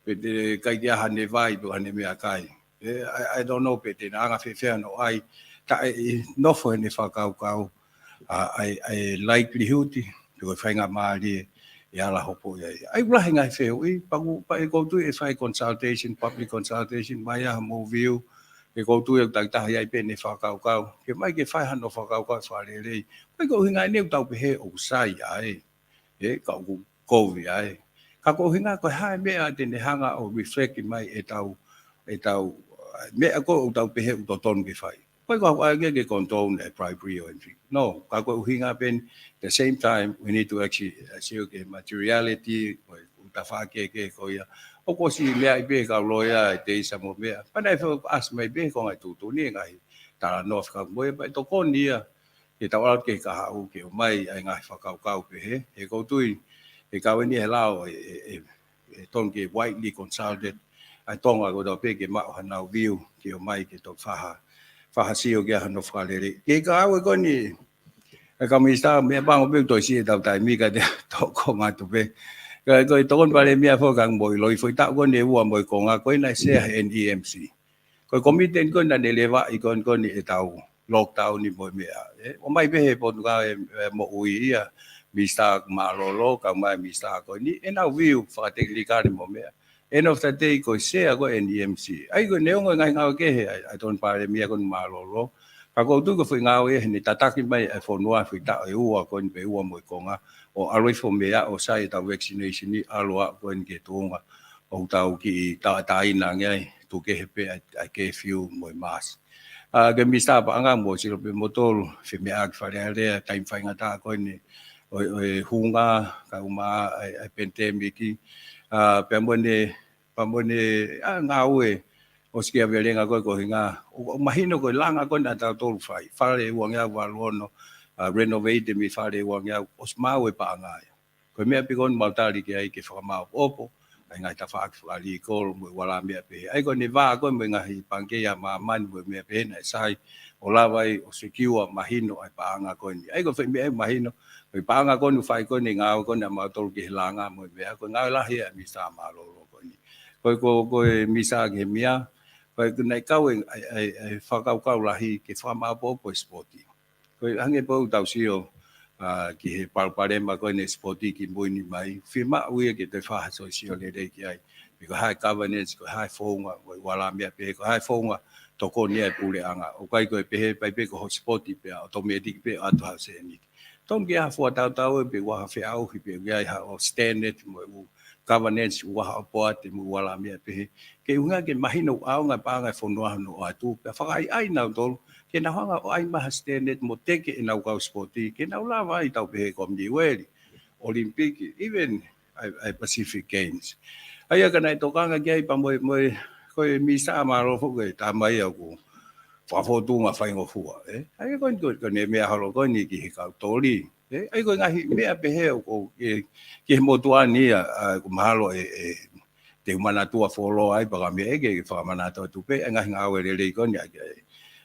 Pe te ʻikai ke ʻi ai hano vai, pe hano meʻakai. ʻE, I, I don't know pe te na anga fēfē hano ʻai, taʻe nofo heʻene fakakaukau, ʻa, ʻa e, ʻa e likelihood, pe ko e faingamālie, ʻe ala hopo ia. ʻA ia ʻoku lahi ngaahi fehuʻi, pea ʻoku, pea ʻoku ou tui ʻe fai consultation, public consultation, mai ʻa mo view, ʻoku ou tui ʻoku takitaha ia ʻi ai pē ʻene fakakaukau, ke mai ke fai hano fakakaukau fakalelei, pea ko e ʻuhinga eni ʻoku tau pehē ʻoku sai ai. ʻE, ka ʻoku kovi ai. Ka ko e ʻuhinga ko e hā e meʻa te ne hanga ʻo reflect mai ʻetau, ʻetau, uh, meʻa ko ē ʻoku tau pehē ʻoku totonu ke fai. Ko e ʻikai ko ha ʻai ke, ke condone e bribery or anything. No, ka ko e ʻuhinga pē eni, the same time, we need to actually, uh, sio ki he materiality, ko e ʻū tafaʻaki kehekehe ko ia. ʻOku ʻosi meaʻi pē kau loea ʻe te isa mo meʻa. Pea naʻe fo-, ask mai pē ko e ngaahi tuʻutuʻuni e ngaahi talanoa fekauʻaki mo ia, pea ʻe tokoni ia, ke tau ʻalu ki he kahaʻu ke ʻomai ʻa e ngaahi fakakaukau pehē. He ʻoku ou tui, he kau eni he lao, ʻe, ʻe, ʻe, ʻe tonu ke widely consulted, ʻa Tonga kotoa pē ke maʻu hanau view ke ō mai ke toki faʻa, faʻa sio ki ai hono fakalele. Ke ka au e ko eni, ʻe ka Minisitā, meʻapango pē ʻoku toe siʻi ʻetau taimi ka te toko ngatu pē. Ka ko e Tokoni Palēmia foki ka mo ʻiloʻi foʻi taʻu ko eni ʻe ua mo e konga ko ē naʻe sea he N E M C. Ko e kōmiti eni ko ē naʻa ne levaʻi ko eni ko eni ʻetau lockdown ni mo e meʻa. ʻE, ō mai pē he Potungāue, ʻe, Moʻui ia, Minisitā Mālōlō, kau mai Minisitā ko eni, ʻenau view fakatekinikale mo e meʻa. End of the day, ko e sea ko ē N E M C. ʻA ia ko e neongo e ngaahi ngāue kehe ʻa e, ʻa e Tokoni Palēmia ko eni mālōlō. Ka ʻoku ou tui ko e foʻi ngāue ʻe he ne tataki mai ʻa e fonua foʻi taʻu ʻe ua ko eni pe ua mo e konga. ʻO ʻalu hifo mei ai ʻo sai ʻetau vaccination ni ʻalu ā ko eni ki he tuʻunga ʻoku tau kiʻi tauʻatāina ange ai, tuku kehe pē ʻa e, ʻa e curfew mo e mask. ʻA, ki he Minisitā Paʻanga mo silo pē moutolu, femeʻaʻaki Fale Alea, taimi faingataʻa ko eni, ʻo, ʻo e hunga, kae ʻumaʻā ʻa e, ʻa e pandemic, ʻa, pea mo ʻene, pea mo ʻene, ʻa, ngāue, ʻo sikia velenga ko ē ko hinga, ʻo, ʻo mahino ko e langa ko eni ʻa tautolu fai, fale ʻe uangeau valu ono, ʻa, renovate mei fale ʻe uangeau, ʻosi maʻu e paʻanga ia. Ko e meʻa pē ko eni mau tali ki ai ke fakamāopoopo, ʻa e ngaahi tafaʻaki fakalīkolo mo e uala meʻa pehē. ʻA ia ko ʻene vā ko ē mo e ngaahi pangikē ʻa māmani mo e meʻa pehē naʻe sai, ʻo lava ai ʻo secure mahino ʻa e paʻanga ko eni. ʻA ia ko e foʻi meʻa ʻoku mahino, ko e paʻanga ko eni ʻoku fai ko eni ngāue ko eni ʻa mautolu ki he langa mo e meʻa, ko e ngāue lahi ʻa e Minisitā Mālōlō ko eni. Ko e, ko, ko e Minisitā Kehemia, ko e naʻe kau e, ʻa e, ʻa e, ʻa e fakakaukau lahi ke fakamāopoopo e sipoti. Ko e hangē pē ʻoku tau sio, ʻa, ki he palopalema ko eni sipoti ki mui ni mai, fiemaʻu ia ke toe faʻa toe sio lelei ki ai. Pe ko e hā e governance, ko e hā e founga, ko e uala meʻa pehē, ko e hā e founga tokoni ʻa e puleʻanga. ʻOku ʻikai ko e pehē pē pē ko ho sipoti pea ʻotomētiki pē ʻoatu ha sēniti. Tonu ke ʻi ai ha fuatautau ē pe ʻoku ʻi ai ha feʻauhi pe ʻoku ʻi ai haʻo standard mo e ʻū governance ʻoku ʻi ai haʻo poate mo e uala meʻa pehē. Ke ʻuhinga ke mahino ʻoku ʻaonga e paʻanga ʻa e fonua hono ʻoatu, pea fakaʻaiʻai nautolu, ke nau hanga ʻo ʻai mai ha standard mo teke ʻenau kau sipoti, ke nau lava ai tau pehē ko e Niueli, Olympic, even ʻa e, ʻa e Pacific Games. ʻA ia ka naʻe tokanga ki ai pea mo e, mo e, ko e Minisitā Mālōlō foki ʻe tama ia ʻoku fakafōtunga faingofua, ē? ʻA ia ko eni ko, ko ʻene meʻa holo ko eni ki he kau toli, ē? ʻA ia ko e ngaahi meʻa pehē ʻoku, ʻe, ki he motuʻa ni ia, ʻa, ʻoku mahalo ʻe, ʻe, te u manatua folo ai pea ka meʻa ʻe ke, ke fakamanatua atu pē, ʻa e ngaahi ngāue lelei ko eni, ʻa e,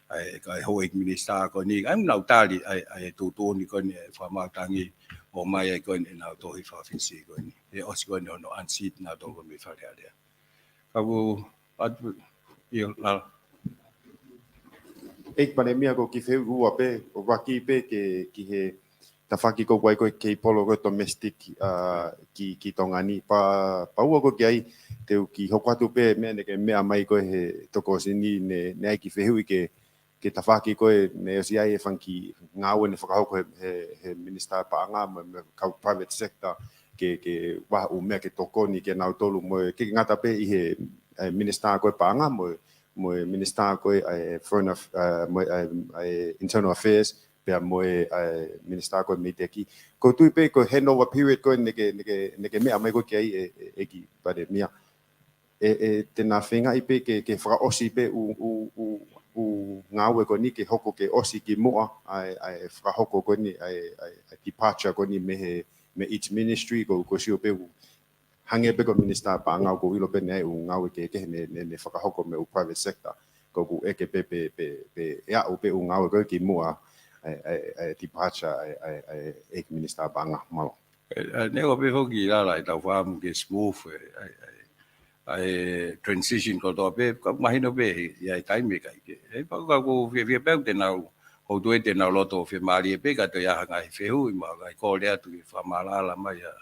ʻa e, ʻa e houʻeiki minisitā ko eni, ʻa e nau tali, ʻa e, ʻa e tuʻutuʻuni ko eni, ʻa e fakamaau tangi, ʻo mai ai ko eni ʻenau tohi fakafisi ko eni. ʻE ʻosi ko eni hono unseat nautolu mei Fale Alea. Ka ʻoku ʻatu, ʻio, Lala. ʻEiki Palēmia ko e kiʻi fehuʻi ua pē, ʻo vaki pē ke, ki he tafaʻaki ko ē ʻoku ʻi ai ko ē Keipolo ko ē domestic, ʻa, ki, ki Tonga ni. Pea, pea ua ko ē ki ai, te u kiʻi hoko atu pē meʻa naʻe ke meʻa mai ko ē he tokosiʻi ni, naʻe, naʻe ʻi ai e kiʻi fehuʻi ki he, ki he tafaʻaki ko ē naʻe ʻosi ʻi ai e fanga kiʻi ngāue naʻe fakahoko he, he, he Minisitā Paʻanga mo, mo e kau private sector ke, ke ʻi ai ha ʻū meʻa ke tokoni kia nautolu mo e, ʻikai ke ngata pē ʻi he, ʻa e Minisitā ko ē Paʻanga mo, mo e Minisitā ko ē, ʻa e Foreign Aff-, ʻa, mo e, ʻa e, ʻa e Internal Affairs, pea mo e, ʻa e Minisitā ko ē Meiteki. ʻOku ou tui pē ko e handover period ko ē naʻe ke, naʻe ke, naʻe ke meʻa mai ko ē ki ai ʻe, ʻe, ʻEiki Palēmia. ʻE, ʻe, te na feingaʻi pē ke, ke fakaʻosi pē ʻū, ʻū, ʻū, ʻū ngāue ko eni ke hoko ke ʻosi kimuʻa ʻa e, ʻa e fakahoko ko eni, ʻa e, ʻa e, ʻa e departure ko eni mei he, mei each ministry, ko, ʻoku ou sio pē ʻoku hangē pē ko e Minisitā Paʻanga ʻoku ou ʻilo pē naʻe ʻi ai ʻū ngāue kehekehe naʻe, naʻe, naʻe fakahoko mei he ʻū private sector. Ka ʻoku ʻeke pē, pē, pē, pē ʻe aʻu pē ʻū ngāue ko ē kimuʻa ʻa e, ʻa e, ʻa e departure ʻa e, ʻa e, ʻa e ʻEiki Minisitā Paʻanga. Mālō. ʻE, ʻe, neongo pē foki Lala ʻetau fakaʻamu ke smooth e, ʻa e, ʻa e, ʻa e transition kotoa pē, ka mahino pē ʻi ai e taimi ʻe ʻikai ke. ʻE, pea ka ʻoku ou fiefia pē au te nau, ʻoku ou tui te nau loto fiemālie pē ka toe ʻi ai ha ngaahi fehuʻi mo ha ngaahi kole atu ke fakamaʻalaʻala mai ʻa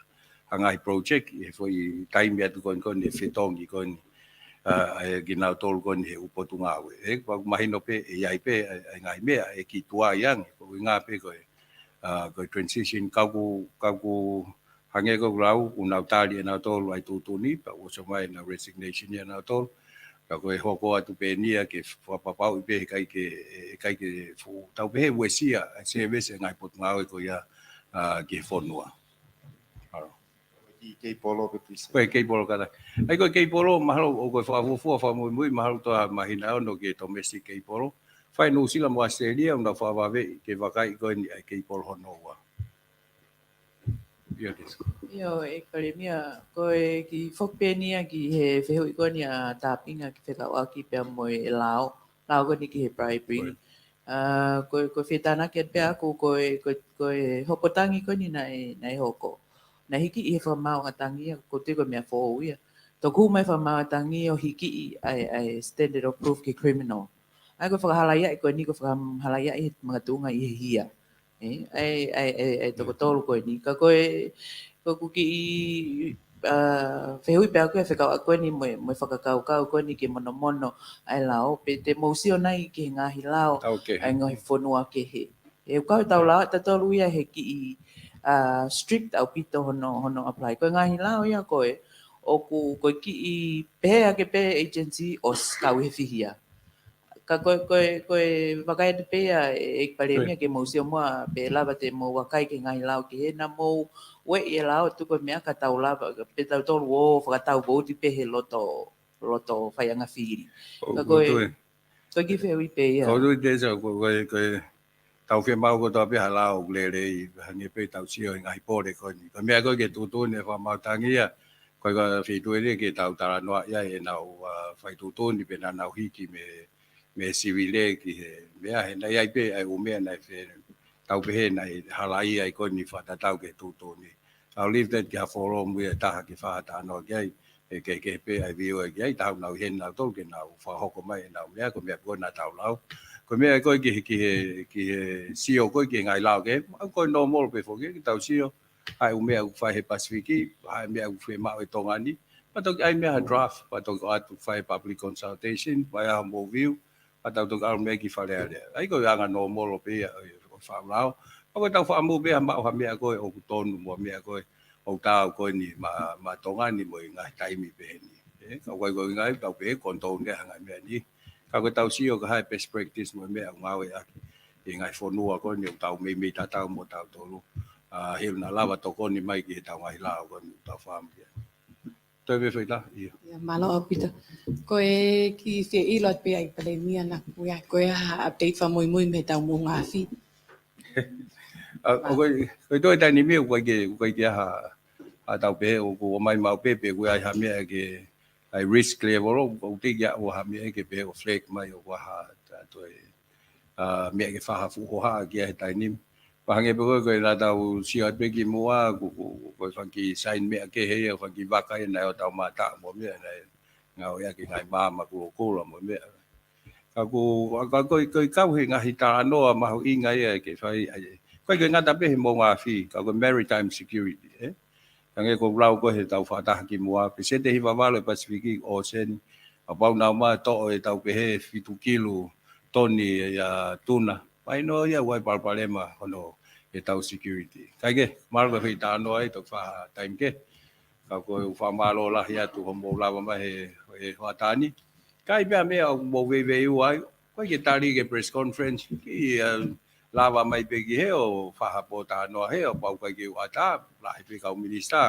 ha ngaahi project ʻi he foʻi taimi atu ko eni ko eni ʻe fetongi ko eni, ʻa, ʻa e kinautolu ko eni he ʻū potungāue. ʻE, pea ʻoku mahino pē, ʻe ʻi ai pē, ʻa e, ʻa e ngaahi meʻa, ʻe kiʻi tuai ange, ko e ʻuhinga pē ko e, ʻa, ko e transition, ka ʻoku, ka ʻoku hangē ko ʻeku lau, ʻoku nau tali ʻe nautolu ʻa e tuʻutuʻuni, pea ʻoku ʻosi ʻomai ʻenau resignation ʻia nautolu, ka ko e hoko atu pē eni ia ke fakapapauʻi pē he ʻikai ke, ʻe ʻikai ke fuʻu, tau pehē uesia, ʻa e service ʻa e ngaahi potungāue ko ia, ʻa, ki he fonua. Mālō. Ki Keipolo pē, please. Ko e Keipolo kātaki. ʻA ia ko e Keipolo, mahalo, ʻoku ou fakafuofua fakamuimui, mahalo toʻo ha māhina ʻe ono ki he domestic Keipolo. Fai ʻe Nuʻusila mo ʻAositelēlia, ʻoku nau fakavave ke vakaiʻi ko eni ʻa e Keipolo hono ua. ʻIo, ʻEiki Palēmia, ko e kiʻi foki pē eni ia ki he fehuʻi ko eni ʻa Tāpinga ki fekauʻaki pea mo e lao, lao ko eni ki he bribery. ʻA, ko, ko e fie tānaki atu pē ʻaʻaku ko e, ko, ko e hopo tangi ko eni naʻe, naʻe hoko. Naʻe hiki ʻi he fakamaauʻanga tangi ia, ko e tui ko e meʻa foʻou ia. Toki hū mai fakamaauʻanga tangi ʻo hiki ʻi ai, ai standard of proof ki criminal. ʻA ia ko e fakahalaiaʻi ko eni, ko e fakahalaiaʻi he makatuʻunga ʻi he hia. ʻE, ʻa e, ʻa e, ʻa e, ʻa e toko tolu ko eni. Ka ko e, ko ʻeku kiʻi, ʻa, fehuʻi pē ʻaʻaku ia fekauʻaki ko eni mo e, mo e fakakaukau ko eni ke monomono ʻa e lao, pe te mou sio nai ki he ngaahi lao, ʻa e ngaahi fonua kehe. ʻE, ʻoku ʻi ai ʻetau lao ʻatautolu ia he kiʻi, ʻa, strict ʻaupito hono, hono apply. Ko e ngaahi lao ia ko ē, ʻoku, ko e kiʻi pehē ake pē agency ʻo s-, kau he fihia. Ka ko e, ko e, ko e vakai atu pē ia ʻEiki Palēmia ke mou sio muʻa pe lava te mou vakai ki he ngaahi lao kehe naʻa mou ueʻi e lao tuku e meʻa ka tau lava, pe tautolu ʻo fakatau vouti pē he loto, loto faiʻanga fili. Ka ko e, ko e kiʻi fehuʻi pē ia. Ko e tui te sa, ko e, ko e, ko e, tau fiemaʻu kotoa pē ha lao ʻoku lelei, hangē pē tau sio he ngaahi pole ko eni. Ko e meʻa ko ē ke tuʻutuʻuni e fakamaauʻanga tangi ia, ko e ka feituʻu eni ke tau talanoa ia ʻenau, ʻa, fai tuʻutuʻuni pe naʻa nau hiki mei, mei he sivile ki he meʻa he naʻe ʻi ai pē ʻa e ʻū meʻa naʻe fe-, tau pehē naʻe halaia ai ko eni fakatatau ki he tuʻutuʻuni. I'll leave that ki ha forum ia ʻe taha ke fai ha talanoa ki ai, ʻe kehekehe pē ʻa e view ki ai, tau nau ʻi heni nautolu ke nau fakahoko mai ʻenau meʻa, ko e meʻa ko ē naʻa tau lau. Ko e meʻa ko ē ki he, ki he, ki he sio ko ē ki he ngaahi lao kehe, ʻa ko e normal pē foki ke tau sio, ʻa e ʻū meʻa ʻoku fai he Pasifiki, ʻa e meʻa ʻoku fiemaʻu ʻe Tonga ni, pea toki ʻai meʻa ha draft, pea toki ʻoatu fai public consultation, fai ha mou view, pea tau toki ʻalu mei ai ki Fale Alea. ʻA ia ko e anga normal pē ia ʻo e, ʻo e fakaʻamu lao. Pea ko ʻetau fakaʻamu pē ia maʻu ha meʻa ko ē ʻoku tonu mo e meʻa ko ē ʻoku taau ko eni maʻa, maʻa Tonga ni mo e ngaahi taimi pehē ni. ʻE, ka ʻoku ʻikai ko e ngaahi, tau pehē ko e tonu ʻa e ngaahi meʻa ni. Ka ko ʻetau sio ki he best practice mo e meʻa ʻoku ngāueʻaki ʻi he ngaahi fonua ko eni ʻoku tau meimei tatau mo tautolu. ʻA, he ʻoku na lava tokoni mai ki heʻetau ngaahi lao ko eni ʻoku tau fakaʻamu ki ai. Toe pē foʻi tā, ʻio. ʻIo, mālō ʻaupito. Ko e kiʻi fie ʻilo atu pē ia ʻEiki Palēmia naʻa kuo ʻi ai, ko e hā ha update fakamuimui mei heʻetau moʻunga afi. ʻA, ʻoku ʻikai, ko e toe taimi ni ʻoku ʻikai ke, ʻoku ʻikai ke ʻi ai ha, ha tau pehē ʻoku ʻomai maʻu pē pe ʻoku ʻi ai ha meʻa ke, ʻa e risk level ʻoku, ʻoku teʻeki ai ʻi ai ha meʻa ke pehē ʻo flag mai ʻoku ʻi ai ha, ha toe ʻa, meʻa ke fai ha fuʻu hohaʻa ki ai he taimi ni. Pea hangē pē ko ē, ko e naʻa tau sio atu pē kimuʻa, ko, ko, ko e fanga kiʻi sign meʻa kehe ia, fanga kiʻi vaka ia naʻe ʻi hotau mata mo e meʻa naʻe ngāueʻaki e ngaahi maama kulokula mo e meʻa. Ka ko, ka ko, ko e kau he ngaahi talanoa mahuʻinga ia ke fai, ʻa ia. Ko e ʻikai ke ngata pē he moʻunga afi, ka ko e maritime security, ē? Hangē ko e lau ko ē heʻetau fakataha kimuʻa, peseti ʻe hiva valu e Pasifiki Ocean, kapau naʻa mau toʻo ʻetau pehē fitu kilu toni ʻa e tuna. Mahino ia ʻoku ʻi ai e palopalema hono ʻetau security. Kae kehe, mālō e feitā noa ai, toki fai ha taimi kehe. Ka ko e fakamālō lahi atu hoʻomou lava mai he, he hoʻatā ni. Ka ʻi ai pē ha meʻa ʻoku mou veiveiua ai, ʻoku ʻikai ke tali ki he press conference, kiʻi, ʻa, lava mai pē ki hē ʻo fai ha pōtalanoa hē, ʻo kapau ʻoku ʻikai ke u ʻatā, lahi pē kau minisitā.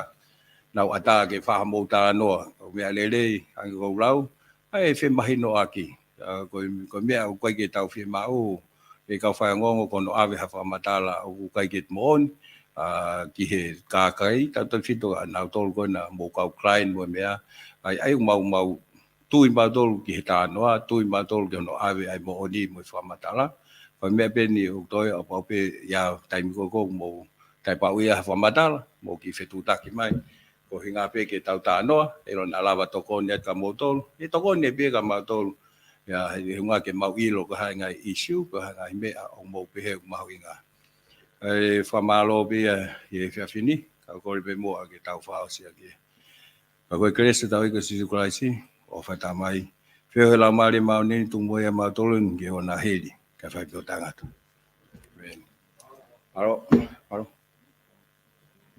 Nau ʻatā ke fai haʻamou talanoa, ko e meʻa lelei, hangē ko ʻeku lau, ʻa e femahinoʻaki. ʻA, ko e, ko e meʻa ʻoku ʻikai ke tau fiemaʻu, ʻe kau faiongoongo ko hono ʻave ha fakamatala ʻoku ʻikai ke moʻoni, ʻa, ki he kakai, tautautefito ʻa nautolu ko ena mo e kau client mo e meʻa, ʻa ia, ʻa ia ʻoku mau, mau tui mautolu ki he talanoa, tui mautolu ki hono ʻave ʻa e moʻoni mo e fakamatala. Ko e meʻa pē eni ʻoku toe ʻa pau pē ia taimi ko ē ʻoku mou taʻepau ia ha fakamatala, mou kiʻi fetuʻutaki mai. Ko e ʻuhinga pē ke tau talanoa, ʻe ʻilo naʻa lava tokoni atu kia moutolu, ʻe tokoni pē kia mautolu. Ia, he ʻuhinga ke mau ʻilo ko e hā e ngaahi issue, ko e hā e ngaahi meʻa ʻoku mou pehē ʻoku mahuʻinga. ʻE fakamālō pē ia he efiafi ni, ka u kole pē muʻa ke tau fakaʻosi ʻaki. Ka ko e kelesi ʻa hotau ʻEiki ko Sīsū Kalaisi, ʻofa ʻa e Tamai, feohi ʻa e Laumālie Māʻoniʻoni, tuku mo ia mautolu ni ke ʻoua naʻa heli, kae fai pē ʻo taʻengata. ʻĒmeni. Mālō, mālō.